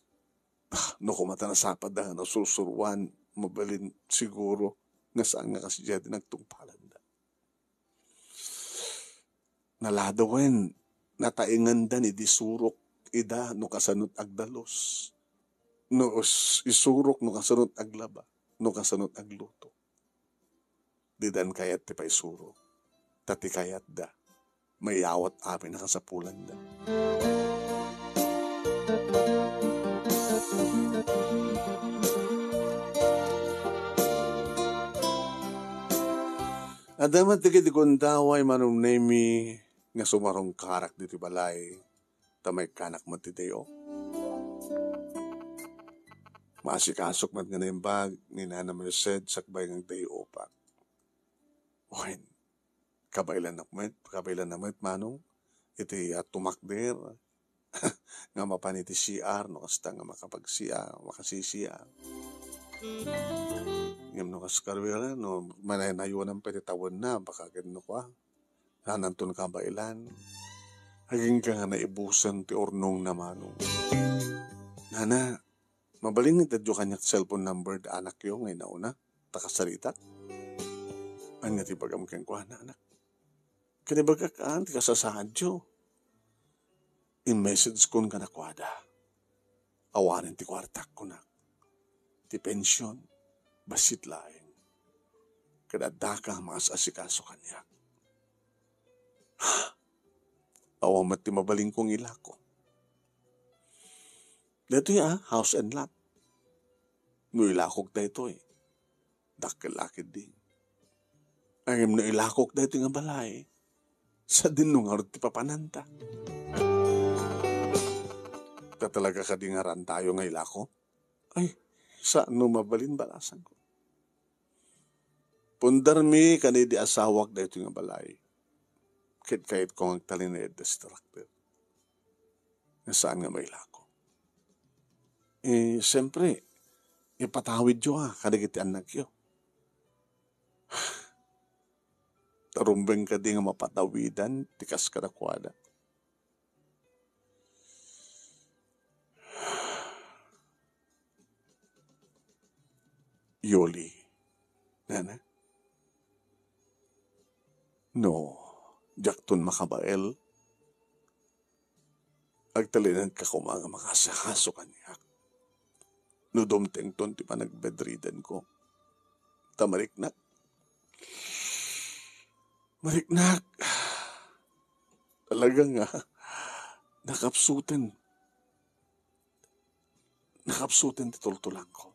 no koma ta nasapada nga nasursuroan, mabalin siguro nga saan nga kasdiay ti nagtungpalanda. Naladawen, nataengandan idi surok ida no kasano ti agdalus, no s-, isurok no kasano ti aglaba, no kasano ti agluto. Didan kayat ti paisurok, ta ti kayatda, mayawat amin a kasapulanda. Adda met dagiti gundaway manumnemi nga sumarungkarak ditoy balay, ta maikkanak met ti day off. Maasikasok met nga naimbag ni Nana Merced sakbay nga agday off-ak. Wen, kabaelannak met, kabaelanna met, manong, iti, ah, tumakder nga mapan iti C R, no kasta nga makapag-C R, makasi-C R. Ngem no kas karuela, no manaynayonan pay ti tawenna, baka ket no kua, sananto kabaelan. Agingga nga naibusen ti urnongna, manong. Nana, mabalin nga itedyo kaniak cellphone number da anakyo nga inauna, ta kasaritak? Ania ti ibagam kenkuana, anak? Ket ibagak, a, ti kasasaadyo. In-message kon kadakuada. Awanen ti kuartak, kunak. Ti pension, bassit laeng. Ket addaka a maas-asikaso kaniak. Awan met ti mabalinko nga ilako. Daytoy a, house and lot. No ilakok daytoy, dakkel la ketdi. Ngem no ilakok daytoy nga balay, sadin no ngarud ti papananta. Ta talaga kadi nga rantayo nga ilako? Ay, saan no mabalin, balasangko. Pundarmi kadaydi asawak daytoy nga balay. Ket kayatko nga agtalinaed daytoy a trakter. Nga saan nga mailako. Eh, siyempre, ipatawidyo a kadagiti annakyo. Rumbeng kadi nga mapatawidan ti kas kadakuada. Yoli, nana? No, diakton makabael, agtalinaedka koma nga makaasikaso kaniak. No dumtengton ti panag-bedridden ko, ta mariknak, Mariknak, talaga nga, nakapsuten. Nakapsuten ti tultulangko.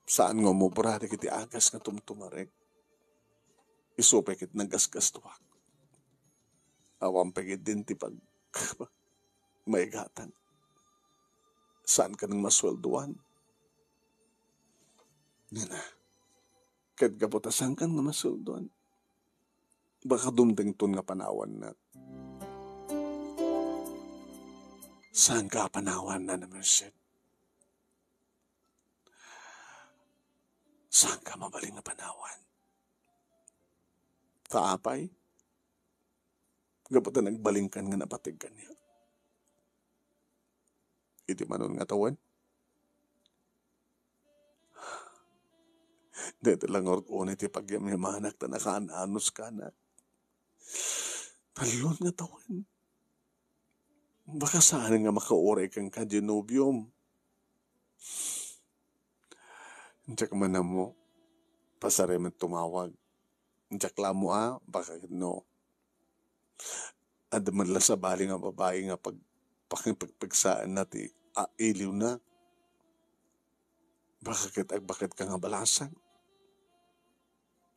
Saan nga umubra dagiti agas nga tumtumarek. Isu pay ket naggasgastuak. Awan pay ket din ti pag-, maigatang. Saan ka nang masueldoan? Nana, ket gapu ta saan ka nga masueldoan, baka dumtengton nga panawannak. Saan ka a panawan, Nana Merced? Saan ka mabalin nga panawan? Ta apay, gapu ta nagbalinkan nga napateg kaniak. Iti manon nga tawen, dayta la nga unay ti pagyamyamanak ta nakaanus kanak. Tallo nga tawen. Baka saan nga makauray kenka, Genobium. Diak man ammo, pasarem met tumawag. Diak la ammo a, baka no. Adda met la sabali nga babai nga pag-, pakipagpagsaanna ti a-, iliwna. Baka ket agbaket ka nga balasang.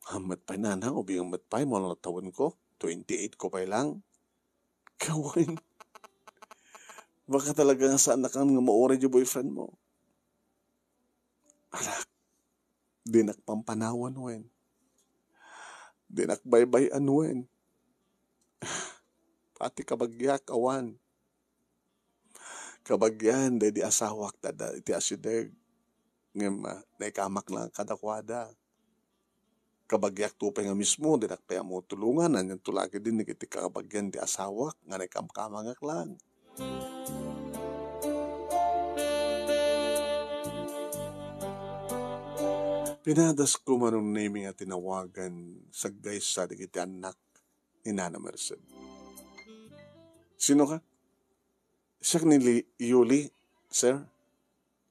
Hammet pay, nana, ubing met pay, mano tawenko? Twenty-eight ko pay lang. Kawen. Baka talaga nga saan nakan nga mauray di boyfriend mo. Anak, dinak pampanawan wen. Dinak baybay-an wen. Pati kabagiak, awan. Kabagian, daydi asawak, tada iti asideg. Ngem, ah, naikamak lang kadakuada. Kabagiak to pay nga mismo, dinak pay ammo tulongan, anian to lagi din iti kabagian ti asawak, nga naikamkamangak lang. Pinadasko, Manong Nemi, nga tinawagan, saggaysa dagiti annak ni Nana Merced. Sino ka? Siak ni Li-, Yuli, sir.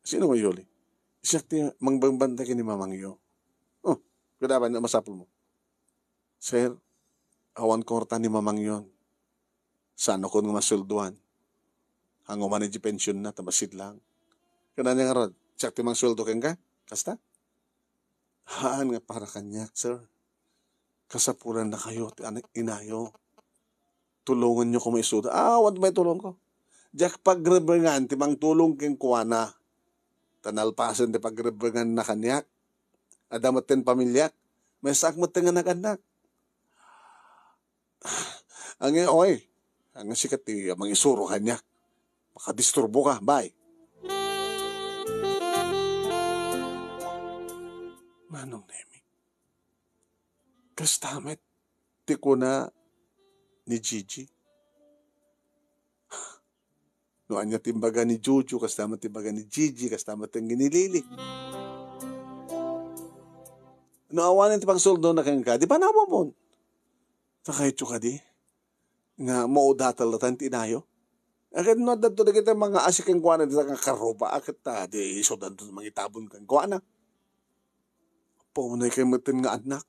Sino nga Yuli? Siak ti mangbambantay ken ni mamangyo. Oh, kadabay na masapul mo. Sir, awan kwarta ni mamangyo. Saan ko nga masulduan? Ang umani di pension na, tabasit lang. Kananya nga rod, siak ti mangsueldo kenka? Kasta? Haan nga para kaniak, sir. Kasapulan na kayo ti anak inayo. Tulongan niyo ko maisuda. Ah, awan may tulong ko. Diak pagrebengan ti mangtulong kenkuana. Ta nalpasen ti pagrebengan na kaniak. Adda met ten pamiliak. Maysaak met nga nag-annak. Ang, oy, ang sikat ti mangisuro kaniak. Makadisturbo ka, bye. Manong Nemi, kasta met ti kuna ni Gigi. No ania ti imbaga ni Jojo, kasta met ti imbaga ni Gigi, kasta met ti ni Lili. No awanen ti pangsueldo na kenka, di panawamon. Sakayto kadi nga maudatal latan ti inayo. Ket no adda dagiti mga asi kenkuana dita nga karuba, ket ta di isudanto mangitabon kenkuana. Apo, unay kay metten nga annak.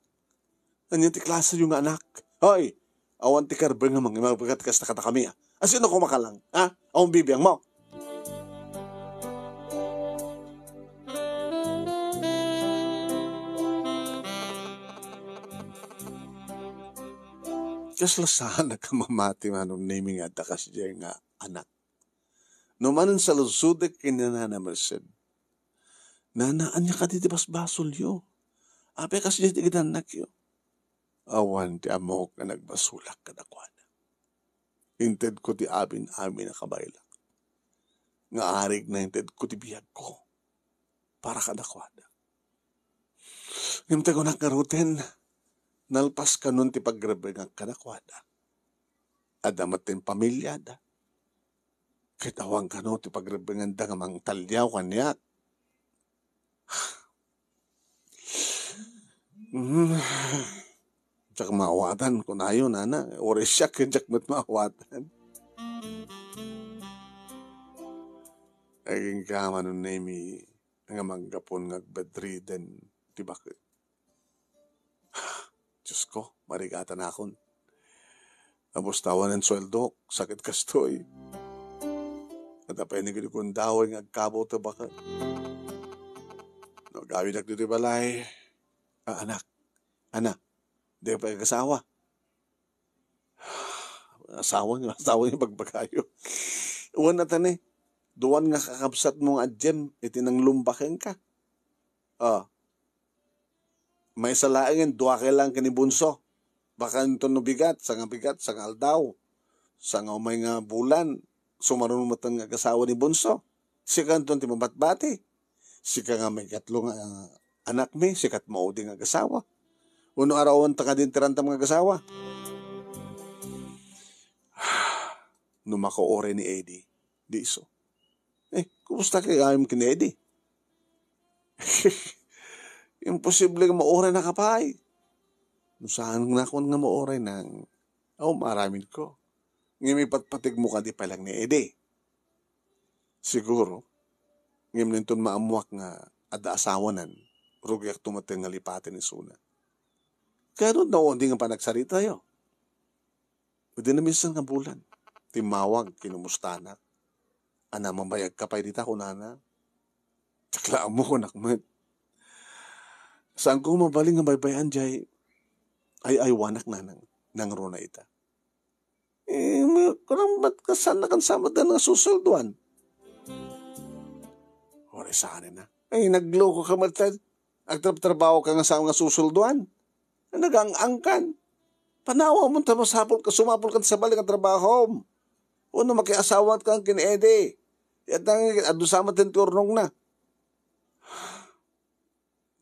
Ania ti klase yo nga anak? Hoy, awan ti karbe nga mangimabagat kasta kadakami, ah. Asino ko makalang, ha? Awan bibiang mo. Kasla saan a kamamati, Manong Nemi, nga adda kasdiay nga anak. No manen saludsodek ken ni Nana Merced, "Nana, ania kadi ti basbasolyo? Apay kasdiay ti gidanakyo?" Awan ti ammok nga nagbasolak kadakuada. Intedko ti amin-amin a kabaylak. Nga arig na intedko ti biagko para kadakuada. Ngem ti kunak ngaruden, nalpas kanon ti pagrebengak kadakuada. Adda met ti pamiliada. Ket awan kano ti pagrebenganda nga mangtaliaw kaniak. Mm. Diak maawatan, kunayo, nana. Uray siak, diak met maawatan. Agingga, Manong Nemi, nga manggapon nga bedridden ti baket. Diosko, marigatanakon. Nabustawan ti sueldok, sakit kastoy. Adda pay ni gundaway nga agkabaw ti baket. No agawidak ditoy balay, a, anak, anak, di pay agasawa. Asawa nga, asawa nga bagbagayo. Wen, ata ni, duan nga kakabsatmo nga adiem iti nanglumba kenka. Ah, maysa laengen, dua kay lang ken ni Bunso. Baka inton no bigat, sanga bigat, sanga aldaw, sanga umay nga bulan, sumaruno met nga agasawa ni Bunso. Sika inton ti mabatbati. Sika nga maikatlo nga, ah, anakmi, sika ti maudi nga agasawa. Wenno arawenta kadi ti rantam nga agasawa. No makauray ni Eddie, di isu. Eh, kumusta kay gayam ken Eddie? Imposible nga mauray na ka pay. No saan nga nakon nga mauray nang, aw, maaramid ko. Ngem ipatpategmo kadi pay lang ni Eddie. Siguro, ngem inton maammuak nga adda asawanan, rugiak tumaten nga lipaten isuna. Kaya doon na odi nga panagsaritayo. Idi naminsan nga bulan, timmawag, kinumustanak. Ana, mabayag ka pay dita, kunana. Diak la ammo, kunak met. Saanko mabalin nga baybay-an jay ay-aywanak, nanang, nangruna ita. Eh, ma-, kunam, bat ka saan nakan sa madan nga susulduan? Uray saan na. Ay, nagloko ka met, Ted. Agtrabtrabaho ka nga saan nga susulduan? Nagang-angkan. Panawa mo ta masapul ka, sumapul ka sa balik nga trabaho. Uno, makiasawa ka ken Eddie. Yatang, adu sa maten ti urnong na.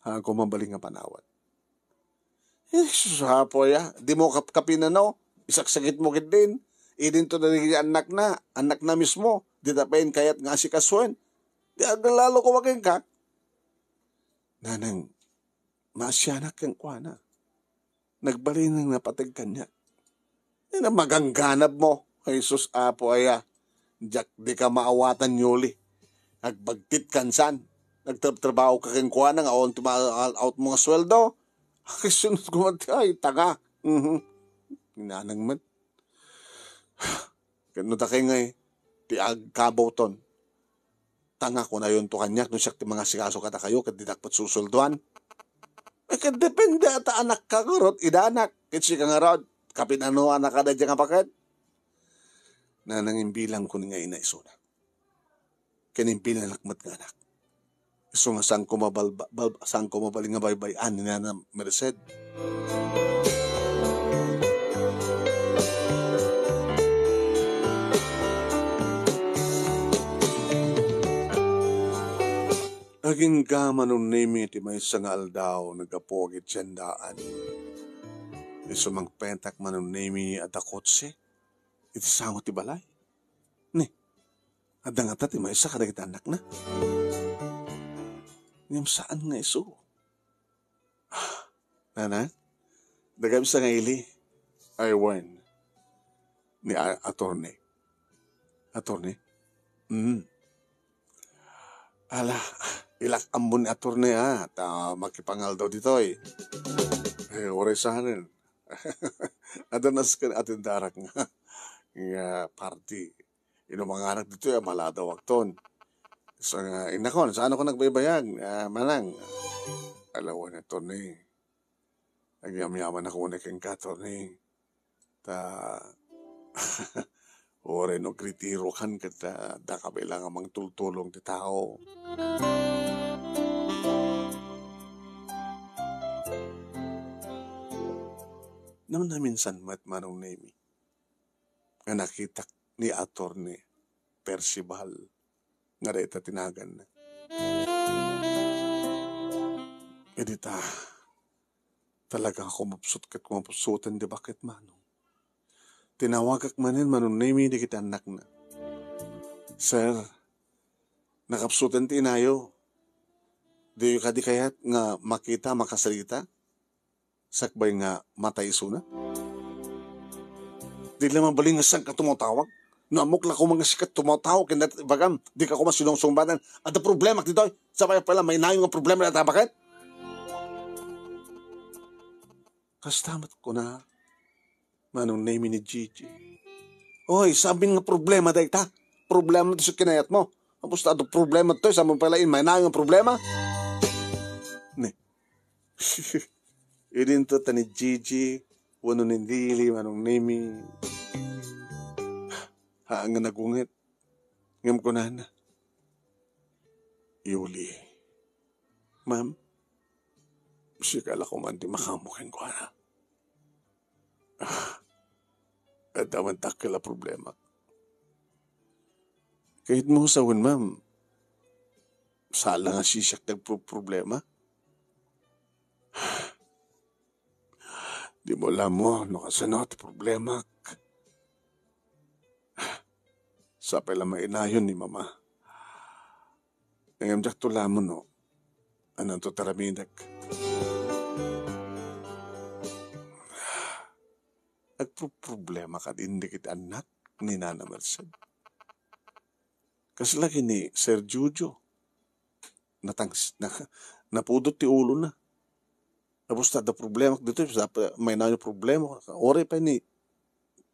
Ako mabalin nga panawat. Eh, sus, apo ya, di mo kap-, kapinano, isaksakit mo ket din. Idin to dagiti anak na, anak na mismo, di ta pain kayat nga asikasuen. Di aglalo ko makin ka. Nanang, maasianak kenkuana. Nagbalin nga napateg kaniak. Ay, na magangganab mo, Jesus, Apo aya. Diak di ka maawatan, Yuli. Agbagtit kansan. Nagtrabtrabaho ka kenkuana nga awan ti ma-, out mo nga sueldo. Akisunod ko man ti, ay, tanga. Mhm. Inanang man. Ket no dakay ngay, ti agkabawton. Tanga, kunayonto kaniak, no siak ti mangasikaso kadakayo, ket dinak met susulduan. Eh, ket depende ta anakka ngarud, idanak. Ket sika ngarud, kapinanoanak kada dia nga baket. Nanang, imbilangko ni nga ina isuna. Ken imbilanak met nga anak. Isu nga saanko mabalba-, bal-, saanko mabalin nga baybay-an ni Nana Merced. Agingga, Manong Nemi, ti maysa nga aldaw, naggapuak iti siendaan. Isu mangpetak, Manong Nemi, adda kotse iti sango ti balay. Ni, adda ngata ti maysa kadagiti annakna. Ngem saan nga isu. Nana, dagayem sa nga ili. Ay, wen. Ni a-, attorney. Attorney? Mm. Ala, ilak ammon ni attorney, ha, ta makipangaldaw ditoy. Eh, uray sanen. Adda nasken atendarak nga, nga party. Inumanganak ditoy a maladawakton. So, nga, inakon, saan ako nagbaybayag, ah, manang? Ala, wen, attorney. Agyamyaman ako ni kenka, attorney. Ta, uray no agritirokan ket, ah, adda ka bilang a mangtultulong ti tao. Naminaminsan met, Manong Nemi, nga nakitak ni Attorney Percival nga dayta ti naganna. Idi ta, talaga nga kumapsut ket kumapsuten ti baket, Manong. Tinawagak manen, Manong Nemi, dagiti annakna. Sir, nakapsuten ti inayo. Diyo kadi kayat nga makita, makasarita? Sakbay nga matay isuna? Di la mabalin nga saan ka tumawtawag? No ammok la koma nga sika tumawtawag ken dayta ibagam, di ka koma sinungsungbadan. Adda problema ditoy. Sabay pala, may nayon nga problema dayta baket. Kasta met kuna Manong Nemi ni Gigi. Oy, samin nga problema dayta. Problema ti kinayatmo. Tapos ta problema to, samin pala in may nga problema. Ne. Idinto ta ni Gigi, wenno ni Lily, Manong Nemi. Haan nga nagunget. Ngem kunana, Yuli, ma'am, sika la koman ti makaammo kenkuana. Ah, adda man dakkel a problema. Kayatmo sawen, ma'am, saan la nga siak ti agproproblema. Dimo la ammo no kasano ti problemak. Sapay la mainayon ni Mama. Ngem diakto la ammo no anonto ti aramidek. Agproproblema kadin dagiti annak ni Nana Merced. Kasla ken ni Sir Jojo. Natangs-, na-, napudot ti ulona. Tapos ta adda problema ditoy, sa-, mainayon ti problema. Uray pay ni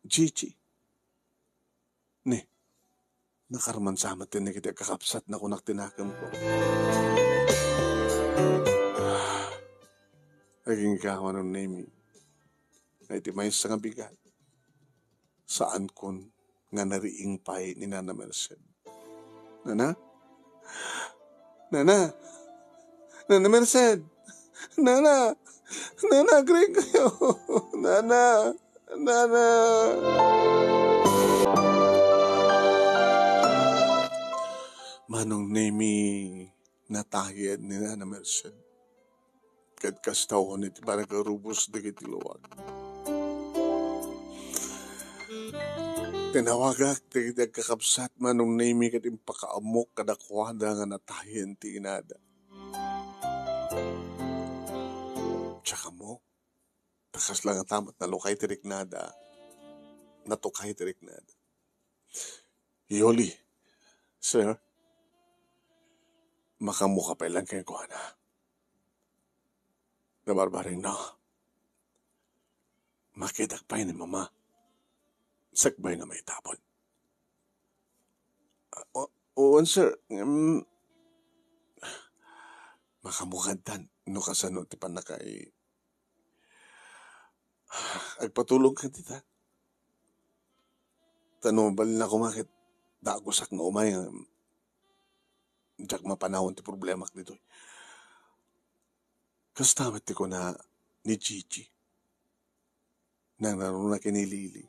Gigi. Ni, nakarumansa met ti dagiti agkakabsat, nakunak ti nakemko. Agingga, Manong Nemi. Ay, ti maysa nga bigat. Saankon nga nariing pay ni Nana Merced. Nana? Nana? Nana Merced? Nana? Nana, agriing kayo. Nana? Nana? Manong Nemi, natayen ni Nana Merced. Ket kasta unay ti panagarubos dagiti luag. Tinawagak dagiti agkakabsat, Manong Nemi, ket impakaammok kadakuada nga natayen ti inada. Diak ammo, ta kasla nga ta met nalukay ti riknada, natukay ti riknada. Yuli, sir, makaammoka pay laeng kenkuana. Nabarbareng no. Makitak pay ni Mama. Sakbay nga maitabon. Ah, o-, wen, sir. Mm, makaammoka tan no kasano ti pannakaay. Agpatulongka dita. Ta no mabalin a koma ket dagusak nga umay nga diak mapanawan ti problemak ditoy. Kasta met ti kuna ni Gigi. Nangruna ken ni Lily.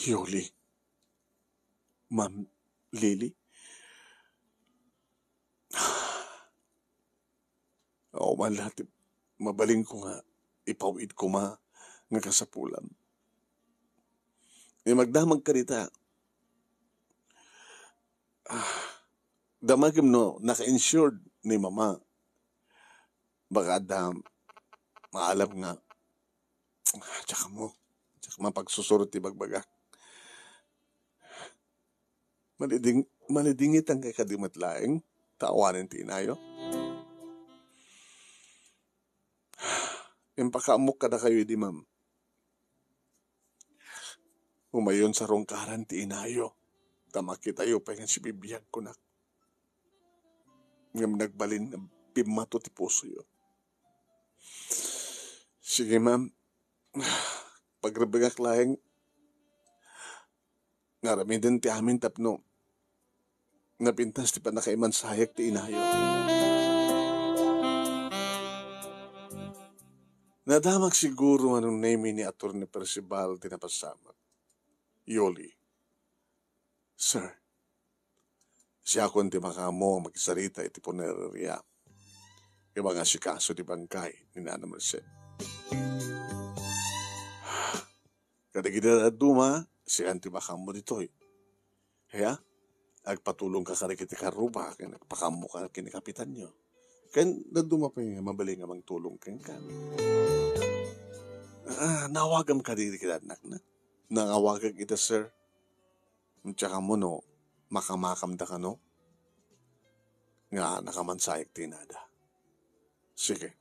Yuli. Ma'am Lily. Awan la ti mabalinko nga ipaw-id koma nga kasapulam. Ngem agdamagka dita, ah, damagem no naka-insured ni Mama. Baka adda maalam nga, ah, diak ammo, diak mapagsusuro ti bagbagak. Maliding-, malidingitanka kadi met laeng, ta awanen ti inayo. Impakaammok kadakayo idi, ma'am. Umayon sa rungkaran ti inayo, ta makitayo pay nga sibibiag kunak. Ngem nagbalin nga bimmato ti pusoyo. Sige, ma'am. Pagrebengak laeng nga aramiden ti amin tapno napintas ti pannakaimansayak ti inayo. Nadamag siguro Manong Nemi ni Attorney Percival ti napasamak. Yoli, "Sir, siakon ti makaammo a makisarita iti punerarya ken mangasikaso ti bangkay ni Nana Merced." Kadagiti dadduma, siak ti makaammo ditoy. Kaya, agpatulongka kadagiti karruba, ken agpakaammoka ken ni kapitanyo. Ken dadduma pay nga mabalin nga mangtulong kenka. Ah, nawagam kadi kadagiti annakna. Nangawagak ita, sir. Diak ammo no makamakamda kano nga nakamansayak ti inada. Sige.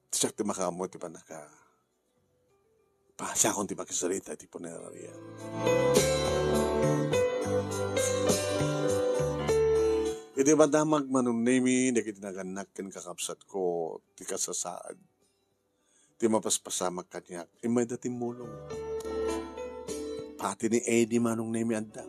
Siak ti makaammo ti panaka-, pa-, siakon ti makisarita iti punerarya. Idi madamag Manong Nemi dagiti nagannak ken kakabsatko ti kasasaad, ti mapaspasamak kaniak, immayda timmulong. Pati ni Eddie Manong Nemi adda.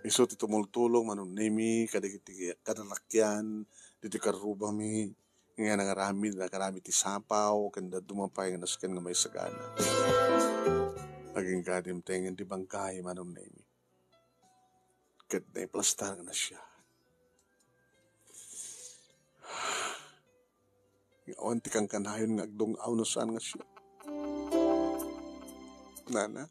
Isu ti tumultulong Manong Nemi kadagiti kadalakian diti karrubami nga nangaramid, nangaramid ti sapaw, ken dadduma pay nga nasken nga maisagana. Agingga dimtengen ti bangkay Manong Nemi. Ket naiplastar nga nasia. Nga awan ti kankanayon nga agdung-aw no saan nga siak. Nana,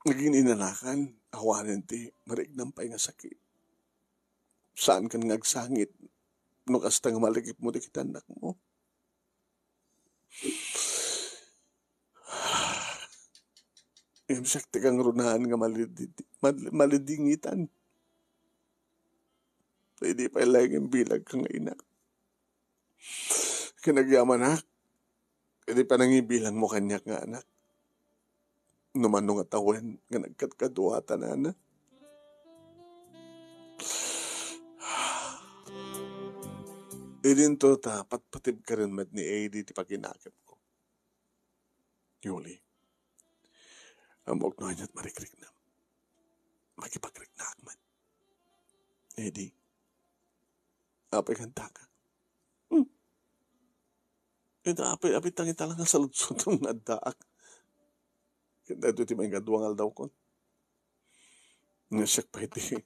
naging inanakan, awanen ti mariknam pay nga sakit. Saankan nga agsangit no kasta nga malagipmo dagiti annakmo. Ngem siak ti kangrunaan nga malidi-, mal-, malidingitan. Idi pay laeng imbilagka nga ina. Ken agyamanak, idi panangibilangmo kaniak nga anak. No mano nga tawen nga nagkadkaduatanana. Idinto ta patpatibkaren met ni Eddie ti pakinakemko. Yuli, ammok no aniat marikriknam. Makipagriknaak met. Eddie, apay kantaka? Hmm. Ita, apay, apay tangita lang nga saludsodon nga addaak. Ket daytoy ti maikadua nga aldawkon. Nga siak pay ti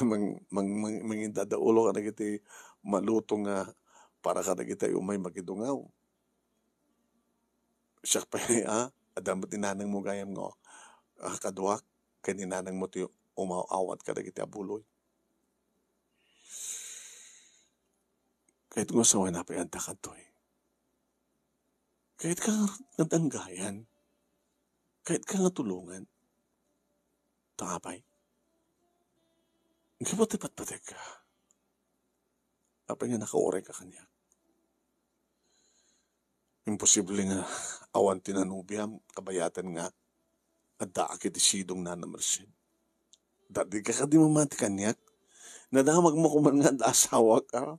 mang-, mang-, mang-, mangindadaulo kadagiti maluto nga para kadagiti umay makidungaw. Siak pay, ah, adda met ni nanangmo gayam nga, ah, kaduak, ken ni nanangmo ti umaw-awat kadagiti abuloy. Kayatko nga sawen apay adda kadtoy. Kayatka nga danggayan. Kayatka nga tulongan. Ta apay? Gapu ti patpategka. Apay nga nakaurayka kaniak? Imposible nga awan ti nanubiam, kabayatan nga addaak iti sidong Nana Merced. Dadi ka kadi mamati kaniak? Nadamagmo koman nga adda asawak, a?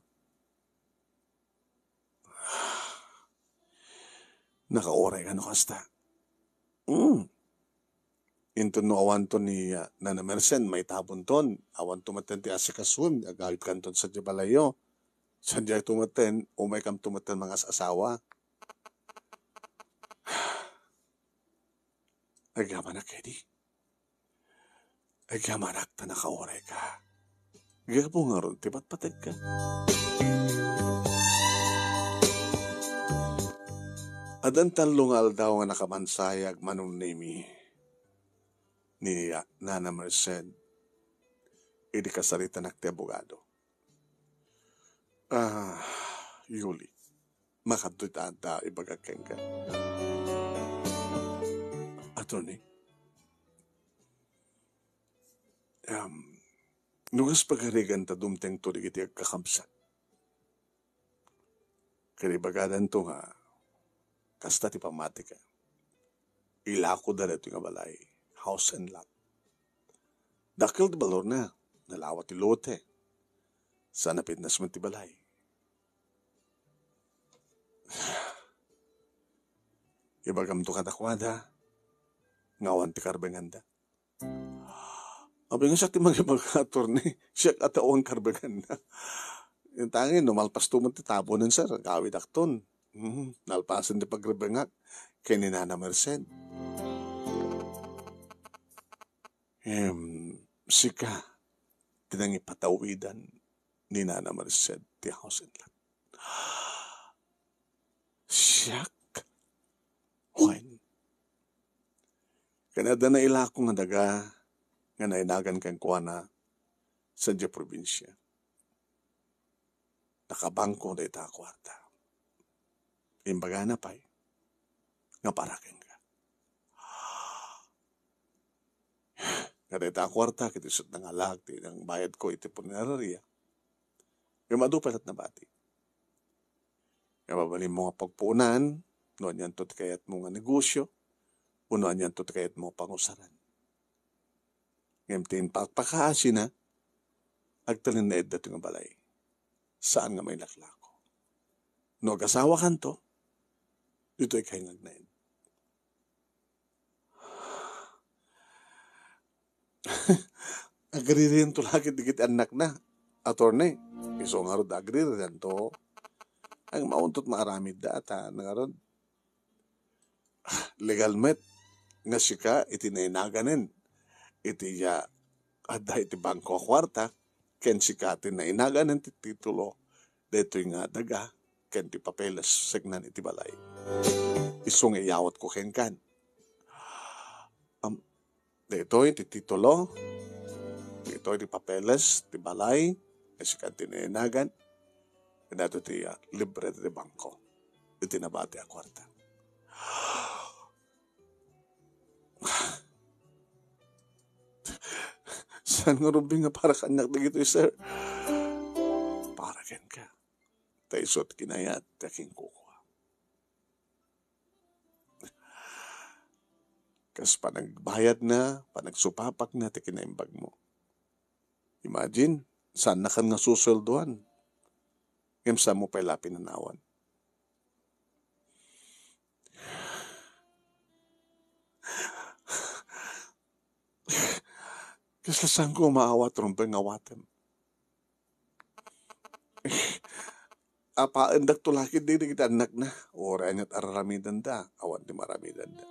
Nakauray ka no kasta? Mm. Inton no awanto ni, ah, Nana Merced, maitabonton. Awanto metten ti asikasuem, agawidkanton sadiay balayyo. Sadiay to metten, umaykamto metten mangas-asawa. Agyamanak, Eddie. Agyamanak ta nakaurayka. Gapu ngarud ti patpategka. Addan tallo nga aldaw nga nakamansayag Manong Nemi ni Nana Merced idi kasaritanak ti abogado. Ah, Yuli, makadtoy ta adda ibagak kenka. Attorney, um, no kas pagarigan ta dumtengto dagiti agkakabsat. Ket ibagadanto nga kasta ti pammatika. Ilakoda daytoy nga balay, house and lot. Dakkel ti balorna, nalawa ti lote. Saan a pitnas met ti balay. Ibagamto kadakuada nga awan ti karbenganda. Apay nga siak ti mangibaga, attorney? Siak a ti awan karbenganna. Intangin, no malpasto met ti tabonen, sir, agawidakton. Mhm, nalpasen ti pagrebengak ken ni Nana Merced. Em, sika ti nangipatawidan ni Nana Merced ti house and lot. Siak? Wen. Ken adda nailako nga daga nga nainagan kenkuana sadiay probinsia. Nakabangko dayta a kuarta. Imbagana pay nga para kenka. Nga dayta a kuarta, ket isut' nangalag ti nangbayadko iti punerarya. Ngem adu pay ket nabati. Nga mabalinmo nga pagpuonan, no anianto ti kayatmo nga negosyo, wenno anianto ti kayatmo nga pangusaran. Ngem ti impakpakaasina, agtalinaed daytoy nga balay. Saan nga mailaklako. No agasawakanto, ditoy kay nga agnaed. Agririento la ket dagiti annakna, attorney. Isu ngarud agririento. Ay, mauntot maaramidda, ta ngarud, legal met nga sika iti nainaganen iti, ah, adda iti bangko a kuarta, ken sika ti nainaganen ti titulo daytoy nga daga ken ti papeles signan iti balay. Isu nga iyawatko kenkan. Am, daytoy ti titulo, daytoy ti papeles ti balay, ken sika ti nainagan, ken daytoy ti, ah, libre ti bangko iti nabati a kuarta. Saan nga rumbeng nga para kaniak dagitoy, sir? Para kenka. Ta isu ti kinayat ti akinkukua. Kas panagbayadna, panagsupapakna ti kinaimbagmo. Imagine, saannakan nga susueldoan. Ngem saanmo pay la pinanawan. Kasla saanko maawat rumbeng nga awatem. Apaendakto la ketdi dagiti annakna. Uray aniat araramidenda, awan ti maramidenda.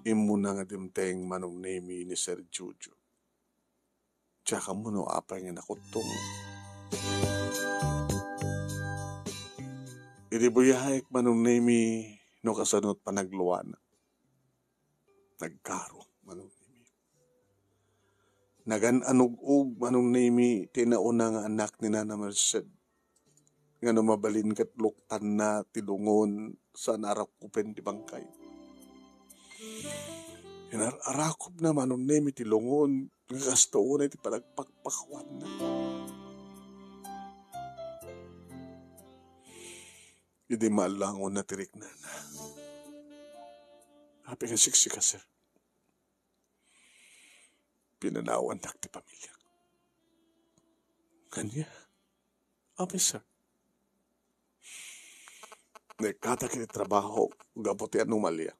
Immuna nga dimteng Manong Nemi ni Sir Jojo. Diak ammo no apay nga nakuttong. Idi buyaek, Manong Nemi, no kasano ti panagluana. Nagkaro, Manong Nemi. Nagan-anug-og, Manong Nemi, ti nauna nga anak ni Nana Merced. Nga no mabalin ket luktanna ti lungon, saan a rakupen ti bangkay. Inar-, arakupna, Manong Nemi, ti lungon, nga kasta unay ti panagpakpakawanna. Idi maallangonda ti riknana, apay nga siksika, sir? Pinanawannak ti pamiliak. Ania? Apay, sir? Naikkatak iti trabaho gapu ti anomalia.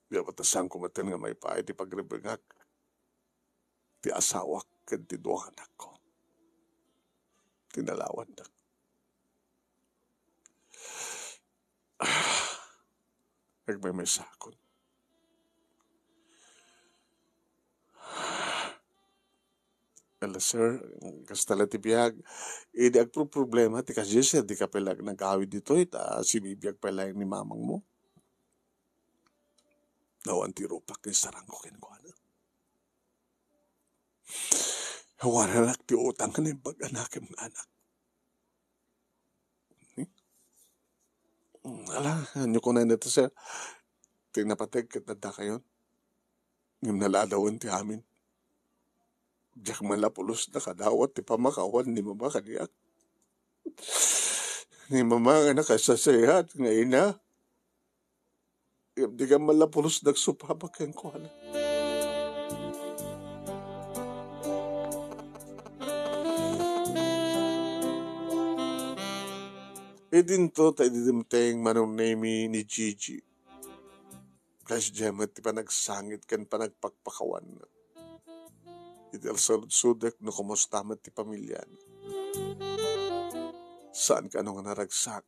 Gapu ta saanko metten nga maipaay ti pagrebbengak ti asawak ken ti dua nga anakko. Tinalawannak. Agmaymaysakon. Ala, sir, kasta la ti biag. Idi agproproblema ti kasdiay, sir, dika pay la nagawid ditoy, ta sibibiag pay laeng ni mamangmo. Awan ti rupak nga isarangko kenkuana. Awan laeng ti utang nga naimbag a nakem nga anak. Hmm? Ala, ania kunana ti, sir? Ti napateg ket addakayon. Ngem naladawen ti amin. Diak man la pulos nakadawat ti pamakawan ni mama kaniak. Ni mama nga nakasasayaat nga ina. Ngem dika man la pulos nagsupapak kenkuana. Idinto ta idi dimteng Manong Nemi ni Gigi. Kasdiay met ti panagsangit ken panagpakpakawan. Iti agsaludsodek no kumusta met ti pamiliana. Saan kano nga naragsak.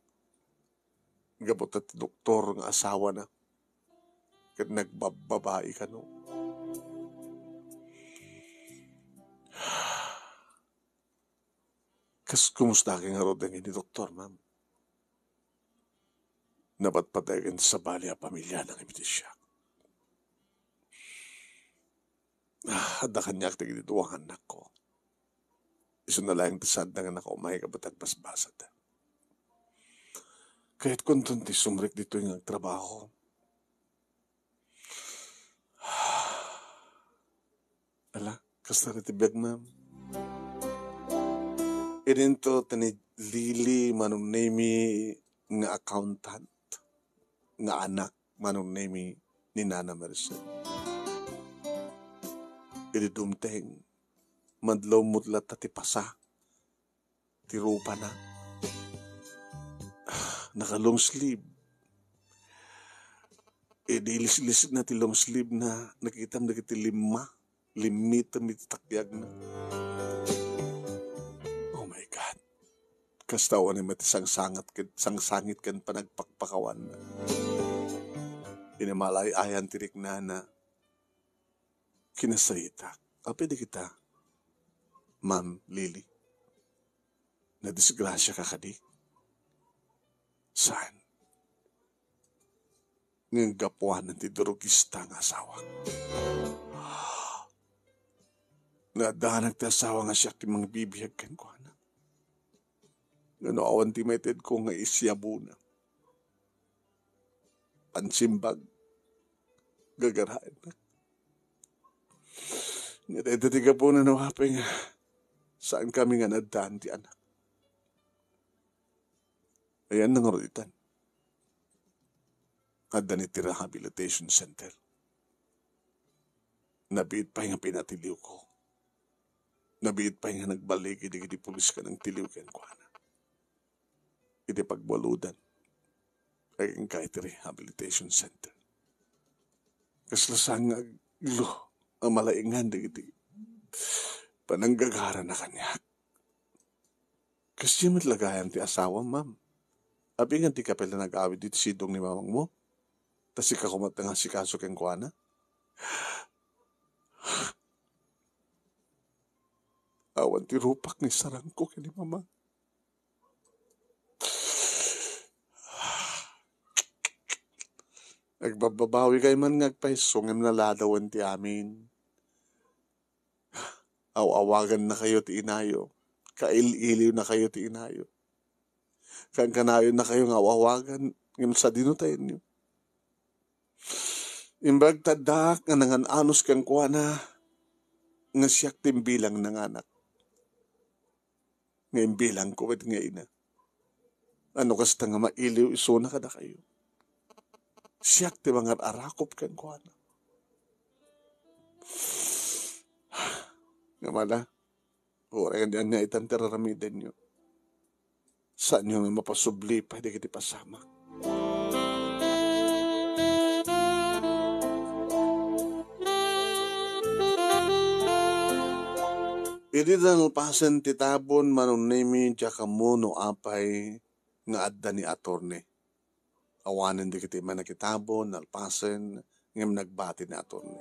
Gapu ta ti doktor nga asawana ket nagbabbabai kano. Kas kumusta kay ngarud dagiti doktor, ma'am? Napatpatayen ti sabali a pamiliana ngem iti siak. Ah, adda kaniak dagiti dua nga annakko. Isuna laeng ti saanda nga nakaumay ket agbasbasada. Kayatkonton ti sumrek ditoy nga agtrabaho. Ala, Kasta ti biag, ma'am. Idinto ti ni Lily Manong Nemi nga accountant, nga anak Manong Nemi ni Nana Merced. Idi dumteng, madlaw met latta ti pasa ti rupana. Naka-long sleeve. Idi ilislisitna ti long sleeve na, nakitam dagiti limma, limmitem iti takkiagna. Oh my God. Kasta awan met ti sangsangat ken, sangsangit ken panagpakpakawanna. Idi malay-ayan ti riknana, kinasaritak. Apay dagita, Ma'am Lily? Nadisgrasiaka kadi? Saan? Ngem gapuanan ti drogista nga asawak. Naaddanak ti asawa nga siak ti mangbibiag kenkuana. Ngem no awan ti maitedko nga isyabuna, pansimbag, gagaraennak. Ngem dayta ti gapuna no apay nga saankami nga naaddaan ti anak. Ayan na ngarud itan. Adda ni ti rehabilitation center. Nabiit pay nga pinatiliwko. Nabiit pay nga nagballigi dagiti pulis ken nangtiliw kenkuana. Iti pagbaludan, agingga iti rehabilitation center. Kasla saan nga aglo a malaingan dagiti pananggagarana kaniak. Kasdiay met la gayam ti asawam, ma'am. Apay nga dika pay la nag-awid iti sidong ni mamangmo? Ta sika koma ti nangasikaso kenkuana? Awan ti rupak nga isarangko ken ni mama. Agbababawikay man nga agpayso ngem naladawen ti amin. Aw-awagannakayo ti inayo, kail-iliwnakayo ti inayo. Kankanayonnakayo nga aw-awagan, ngem sadino tayenyo? Imbag ta addaak nga nangan-anus kenkuana nga siak ti imbilang nanganak. Nga imbilangko ket nga ina. Ano kasta nga mailiw isuna kadakayo? Siak ti mangar-arakop kenkuana. Nga mala, uray ania itan ti raramidenyo. Saanyo nga mapasubli pay dagiti pasamak. Idi nalpasen ti tabon, Manong Nemi, diak ammo no apay nga adda ni Atorne. Awanen dagiti manakitabon, nalpasen, ngem nagbati ni Atorne.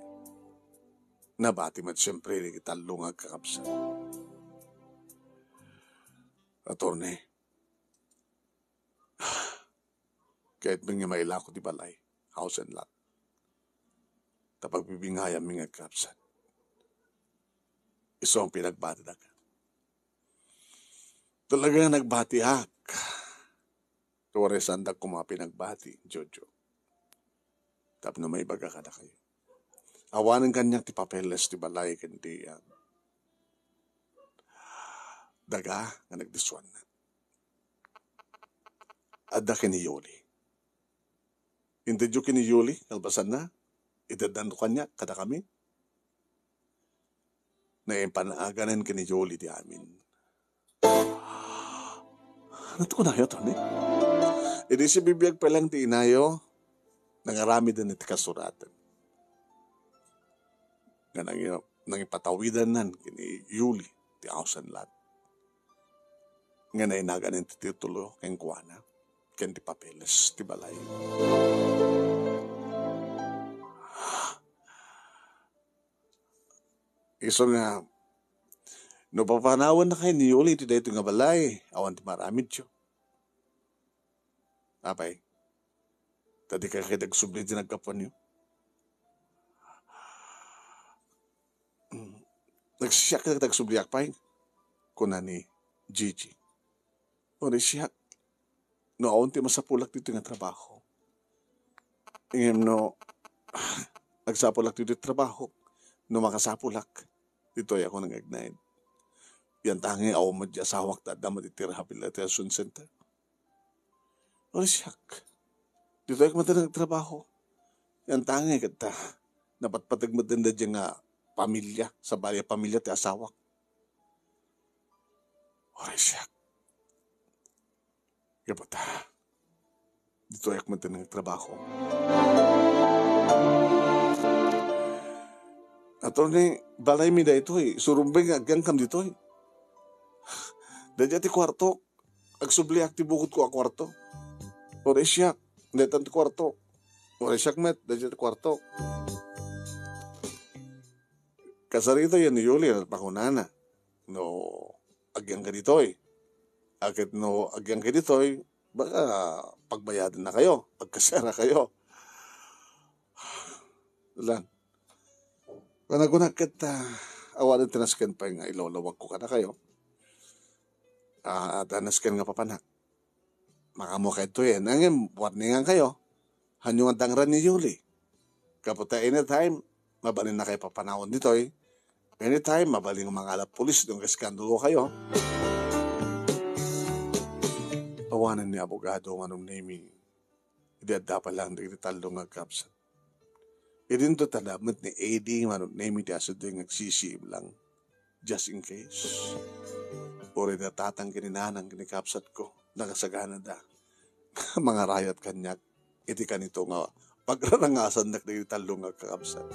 Nabati met siempre dagiti tallo nga agkakabsat. Atorne, kayatmi nga mailako ti balay, house and lot. Ta pagbibingayammi nga agkakabsat. Isu ang pinagbatidak. Talaga nga nagbatiak. Uray saandak koma pinagbati, Jojo. Tapno maibaga kadakayo. Awanen kaniak ti papeles ti balay ken ti, ah, daga nga nagdisuanna. Adda ken ni Yoli. Intedyo ken ni Yoli, kalpasanna, iteddanto kaniak, kadakami. Naimpan-aganen ken ni Yoli ti amin. Ano ti kunayo, Tony? Idi sibibiag pa lang ti inayo, nangaramiden iti kasuraten. Nga nangi-, nangipatawidannan ken ni Yoli ti house and lot. Nga nainaganen ti titulo kenkuana, ken ti papeles ti balay. Isu nga, no papanawennakayo ni Yoli iti daytoy nga balay, awan ti maaramidyo. Apay, ta dikay ket agsubli ti naggapuanyo. Mm. Nagsisiak ket agsubliak pay, kuna ni Gigi. Uray siak, no awan ti masapulak ditoy nga trabaho. Ngem no agsapulak ditoy trabaho, no makasapulak, Ditoyak unay nga agnaed. Yantangay, awan met ti asawak ta adda met iti rehabilitation center. Uray siak. Ditoyak met unay nga agtrabaho. Yantangay ket, ah, napatpateg met daydiay nga pamilia, sabali a pamilia ti asawak. Uray siak. Gapu ta, ditoyak met unay nga agtrabaho. Attorney, balaymi daytoy. Isu Rumbeng nga agyangkam ditoy. Daydiay ti kuartok. Agsubliak ti bukodko a kuarto. Uray siak. Daytan ti kuartok. Uray siak met. Daydiay ti kuartok. Kasarita yan ni Yuli, ano pa kunana? No, agyangka ditoy. Aket no, agyangka ditoy, baka pagbayadannakayo, pagkaserakayo. Lan. Panagkunak ket, ah, awan ti nasken pay nga ilolawagko kadakayo. Ah, ta nasken nga papanak. Makaammo kayto, eh. Nangem, warningankayo. Hanyo nga dangran ni Yuli. Gapu ta anytime, mabalinnakayo papanawon ditoy. Anytime, mabalin nga mangalap pulis no ageskandalokayo. Awanen ni abogado Manong Nemi. Idi adda pa lang dagiti tallo nga agkabsat. Idinto ta met ni A D Manong Nemi ti asideg nga agsisiim lang. Just in case. Uray natatang ken ni nanang ken ni kabsatko, nakasaganada. Mangarayat kaniak iti kanito nga pagrarangasannak dagiti tallo nga kakabsat.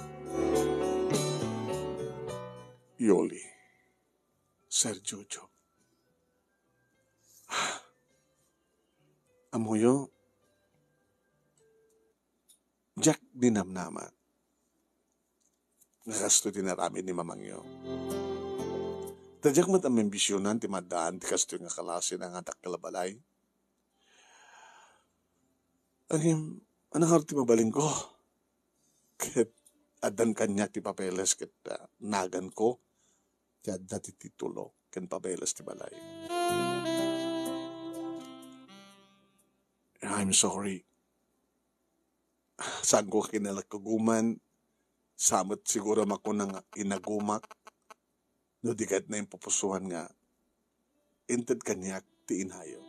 Yoli, Sir Jojo. Ammoyo, diak ninamnama nga kastoy ti inaramid ni mamangyo. Ta diak met ambisionan ti maaddaan ti kastoy nga klase nga dakkel a balay. Ngem, ania ngarud ti mabalinko? Ket addan kaniak ti papeles ket, ah, naganko ti adda ti titulo ken papeles ti balay. I'm sorry. Saanko kinalagkuguman, sa met siguro makuna nga inagumak, no di ket naimpupusuan nga inted kaniak ti inayo.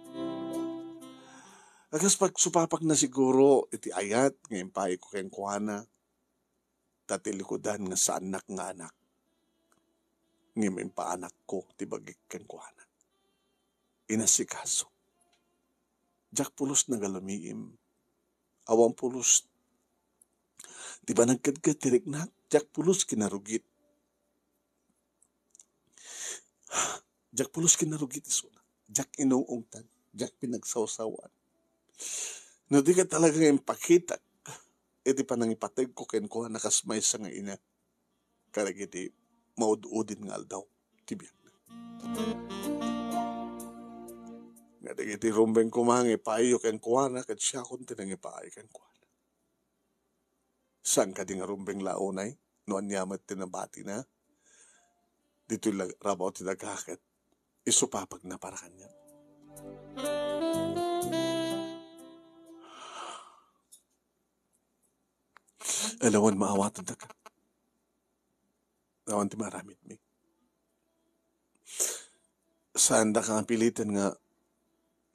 Kas pagsupapakna siguro iti ayat nga impaayko kenkuana, ta ti likudan nga saannak nga anak, ngem impaanakko ti bagik kenkuana. Inasikaso. Diak pulos nagalumiim. Awan pulos ti panagketket ti riknak. Diak pulos kinarugit. Diak pulos kinarugit isuna. Diak inung-ungtan. Diak pinagsawsawan. No di ket talaga nga impakitak iti panangipategko kenkuana kas maysa nga ina kadagiti maud-udin nga aldaw ti biagna. Nga dagiti rumbeng koma nga ipaayyo kenkuana, ket siakon ti nangipaay kenkuana. Saan kadi nga rumbeng la unay no ania met ti nabatina? Ditoy la-, rabaw ti daga ket isupapagna para kaniak. Alawan maawaten daka. Awan ti maaramidmi. Saandaka nga piliten nga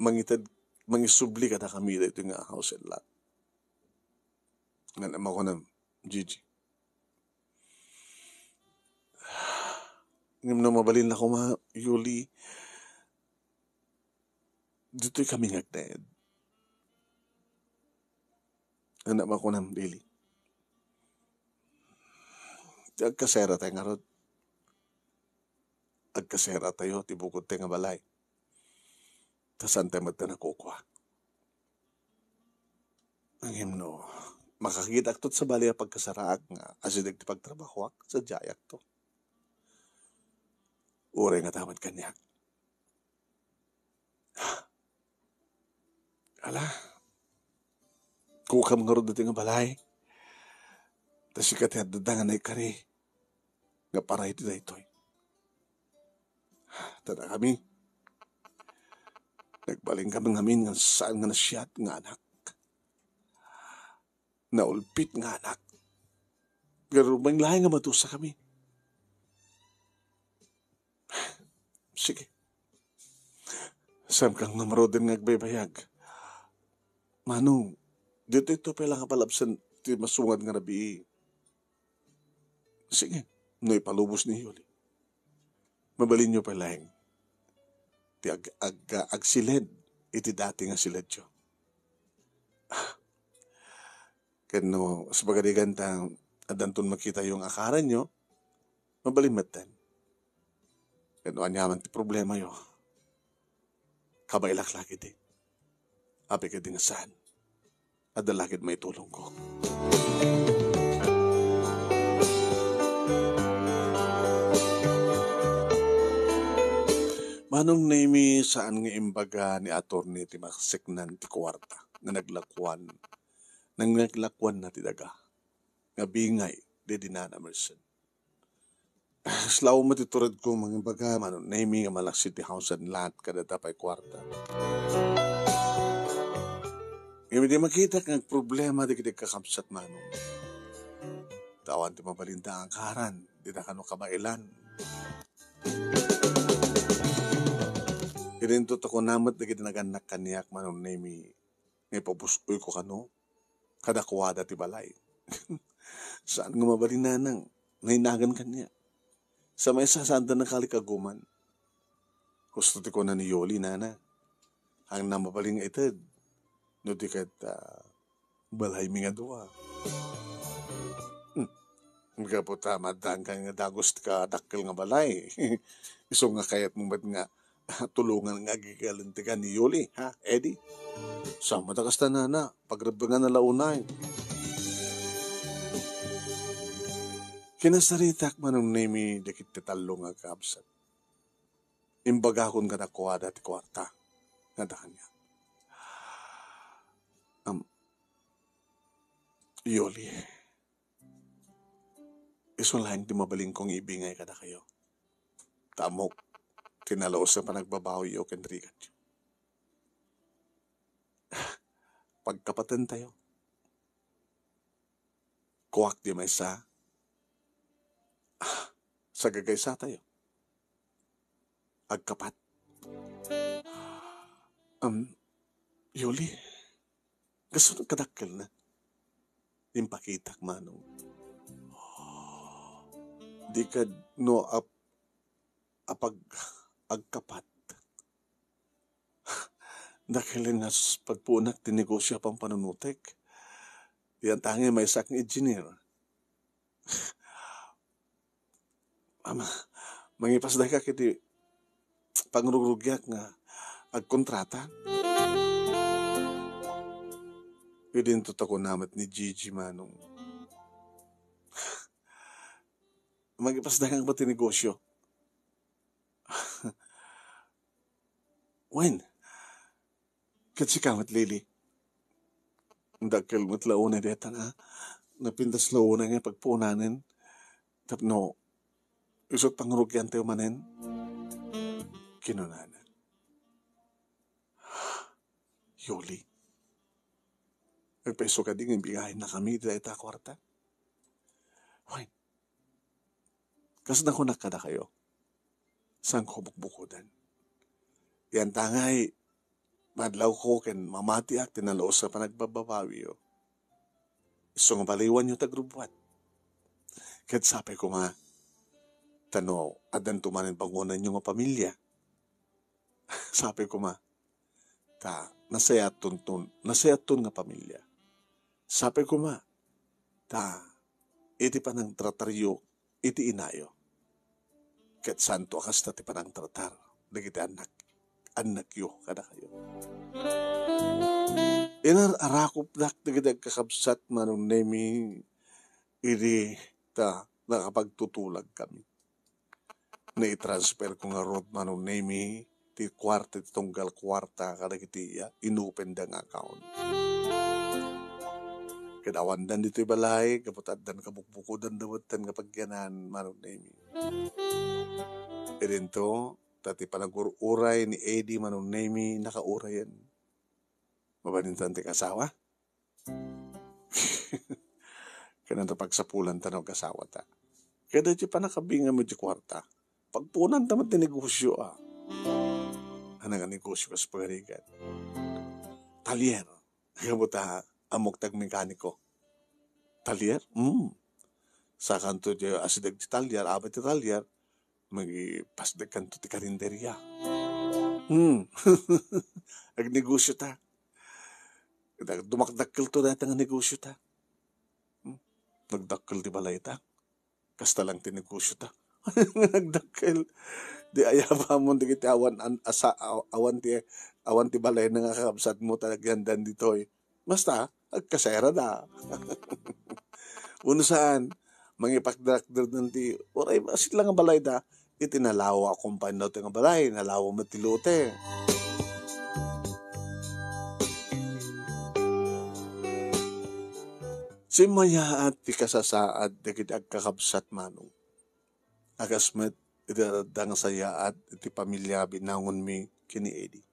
mangited, mangisubli kadakami daytoy nga house and lot. Ngem makunam, Gigi. Ngem no mabalin la koma, Yuli, ditoy kami nga agnaed. Ania makunam, Lily? Agkaseratayo ngarud. Agkaseratayo ti bukodtayo nga balay. Ta saantayo met ti nakukua. Ngem no makakitakto ti sabali a pagkasaraak nga asideg ti pagtrabahoak, sadiayakto. Uray nga tamat kaniak. Ala, kukam ngarud daytoy nga balay. Ta sika ti adda nga naikari nga para iti daytoy. Ta dakami, nagbalinkami ngamin nga saan nga nasiat nga anak. Naulpit nga anak. Pero laeng nga madusakami. Sige. Saan kang ngaruden nga agbaybayag? Manong, ditoy to pay lang a palabsan ti masungad nga rabii. Sige, no ipalubos ni Yoli, mabalinyo pay laeng ti ag-, ag-, agsiled iti dati nga siledyo. Ken no, sabagadigan ta, addanton makitayo nga akaranyo, mabalin metten. Ken no aniaman ti problemayo, kabaelak la ketdi. Apay ketdi nga saan, adda la ket maitulongko. Manong Nemi, saan nga imbaga ni attorney ti masiknan ti kuarta nga naglakuan, nga naglakuanna ti daga nga bingay daydi Nana Merced. Islaw met ti turedko, mangimbaga, Manong Nemi, nga malaksid ti house and lot, kadata pay kuarta. Ngem idi makitak nga agproblema dagiti kakabsat, Manong, ta awan ti mabalinda a karan, dida kano kabaelan. Idinto ta kuna met dagiti nagannak kaniak, Manong Nemi, nga ipabus-oyko kano kadakuada ti balay. Saan nga mabalin, Nanang, nainagan kaniak. Sa maysa, saanda nakalikaguman. Husto ti kuna ni Yoli, Nana. Ang na mabalin nga ited, no di ket, ah, balaymi nga dua. Hmm. Gapu ta maaddaankan nga dagus ti kadakkel nga balay. Isu nga kayatmo met nga tulongan nga agikalintegan ni Yoli, ha, Eddie? Saan met a kasta, Nana, pagrebbengan a la unay. Kinasaritak, Manong Nemi, dagiti tallo nga agkabsat. Imbagakon kadakuada ti kuarta nga adda kaniak. Am, Yoli, isu laeng ti mabalinko nga ibingay kadakayo. Ta ammok ti nalus a panagbabawiyo ken rigatyo. Pagkapatentayo. Kuak ti maysa, ah, sagagaysatayo. Agkapat. Um, Yoli, kasu kadakkelna? Impakitak, Manong. Di kad no ap-, apag-, agkapat. Dakkel nga s-, pagpuonak ti negosio a pampanunotek. Yan tangay maysak nga engineer. Ama, mangipasdayka iti pangrugrugiak nga agkontrata. Idinto ta kuna met ni Gigi, Manong. Mangipasdayka ti negosio. Wen, ket sika met, Lily. Dakkel met la unay dayta nga napintas la unay nga pagpuonanen tapno isut' pangrugiantayo manen, kinunana. Yoli, agpayso kadi nga ibigayennakami dayta a kuarta? Wen, kas nakunak kadakayo, saanko bukbukoden. Yan tangay, madlawko ken mamatiak ti nalus a panagbabawiyo. Isu nga baliwanyo ti agrubbuat. Ket sapay koma, ta no addanto manen bangonanyo nga pamilia, sapay koma, ta nasayaton ton, nasayaton nga pamilia. Sapay koma, ta iti panangtrataryo iti inayo, ket saanto a kasta ti panangtratar dagiti annak, annakyo kadakayo. Inar-arakopdak dagiti agkakabsat, Manong Nemi, idi ta nakapagtutulagkami. Naitransferko ngarud, Manong Nemi, ti kuarta, ti tunggal kuarta kadagiti, ah, inopenda nga account. Ket awandan ditoy balay, gapu ta addan kabukbukodan da metten nga pagyanan, Manong Nemi. Idinto, ta ti panagur-uray ni Eddie, Manong Nemi, nakaurayen. Mabalintan ti kasawa? Ken anta pagsapulanta no agasawata? Ket daytoy pannakabingam iti kuarta, pagpuonanta met ti negosio, a. Ano nga negosyo kas pagarigan? Talyer. Gapu ta ammok ti agmekaniko. Talyer? Hmm. Sakanto diay asideg ti talyer, apay ti talyer, mangipasdek kanto ti karinderia. Hmm. Agnegosyo ta. Dumakdakkelto dayta nga negosyo ta. Hmm. Nagdakkel ti balay ta. Kasta lang ti negosyo ta. Nagdakkel. Di ayabamon dagiti awan an-, asa-, aw-, awan ti, awan ti balay nga kakabsatmo ta agyandan ditoy. Basta, agkasera da. Uno saan, mangipakdarakder ti, uray, asit lang nga balay da, iti nalawa a kumpanya ti nga balay, nalawa met ti lote. Simmayaat ti kasasaad dagiti agkakabsat, Manong. A kas met iti adda nga sayaat iti pamilia binangonmi ken ni Eddie.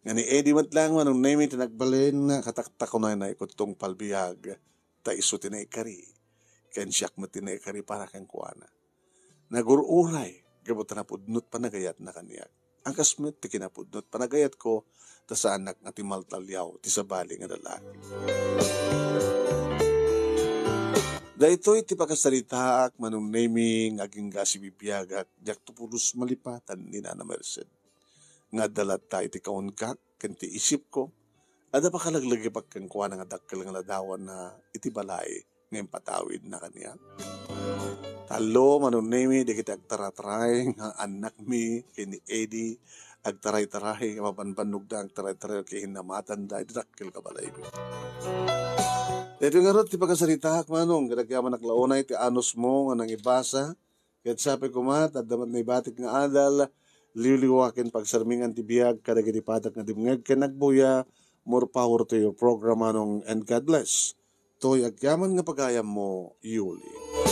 Nga ni Eddie met laeng, Manong Nemy, ti nagbalin nga kataktakonayna iti tungpal biag, ta isu ti naikari, ken siak met ti naikari para kenkuana. Nagur-uray gapu ta napudno ti panagayatna kaniak. A kas met ti kinapudno ti panagayatko, ta saannak nga ti maltaliaw ti sabali nga lalaki. Daytoy ti pakasaritaak, Manong Nemy, nga agingga sibibiagak, diakto pulos malipatan ni Nana Merced. Nga adda latta iti kaungkak ken ti isipko, adda pakalaglagipak kenkuana nga dakkel nga ladawanna iti balay nga impatawidna kaniak. Tallo, Manong Nemy, dagiti agtarataray nga annakmi ken ni Eddie, agtaraytaray nga mabanbannogda, agtaraytaray ket hinnamatanda iti dakkel nga balaymi. Daytoy ngarud ti pakasaritaak, Manong, ket agyamanak la unay ti anusmo nga nangibasa, ket sapay koma, ta adda met naibatik nga adal, liwliwa ken pagsarmingan ti biag kadagiti padak nga dimngeg ken agbuya. More power to your program, Manong, and God bless. Toy agyaman nga pagayammo, Yuli.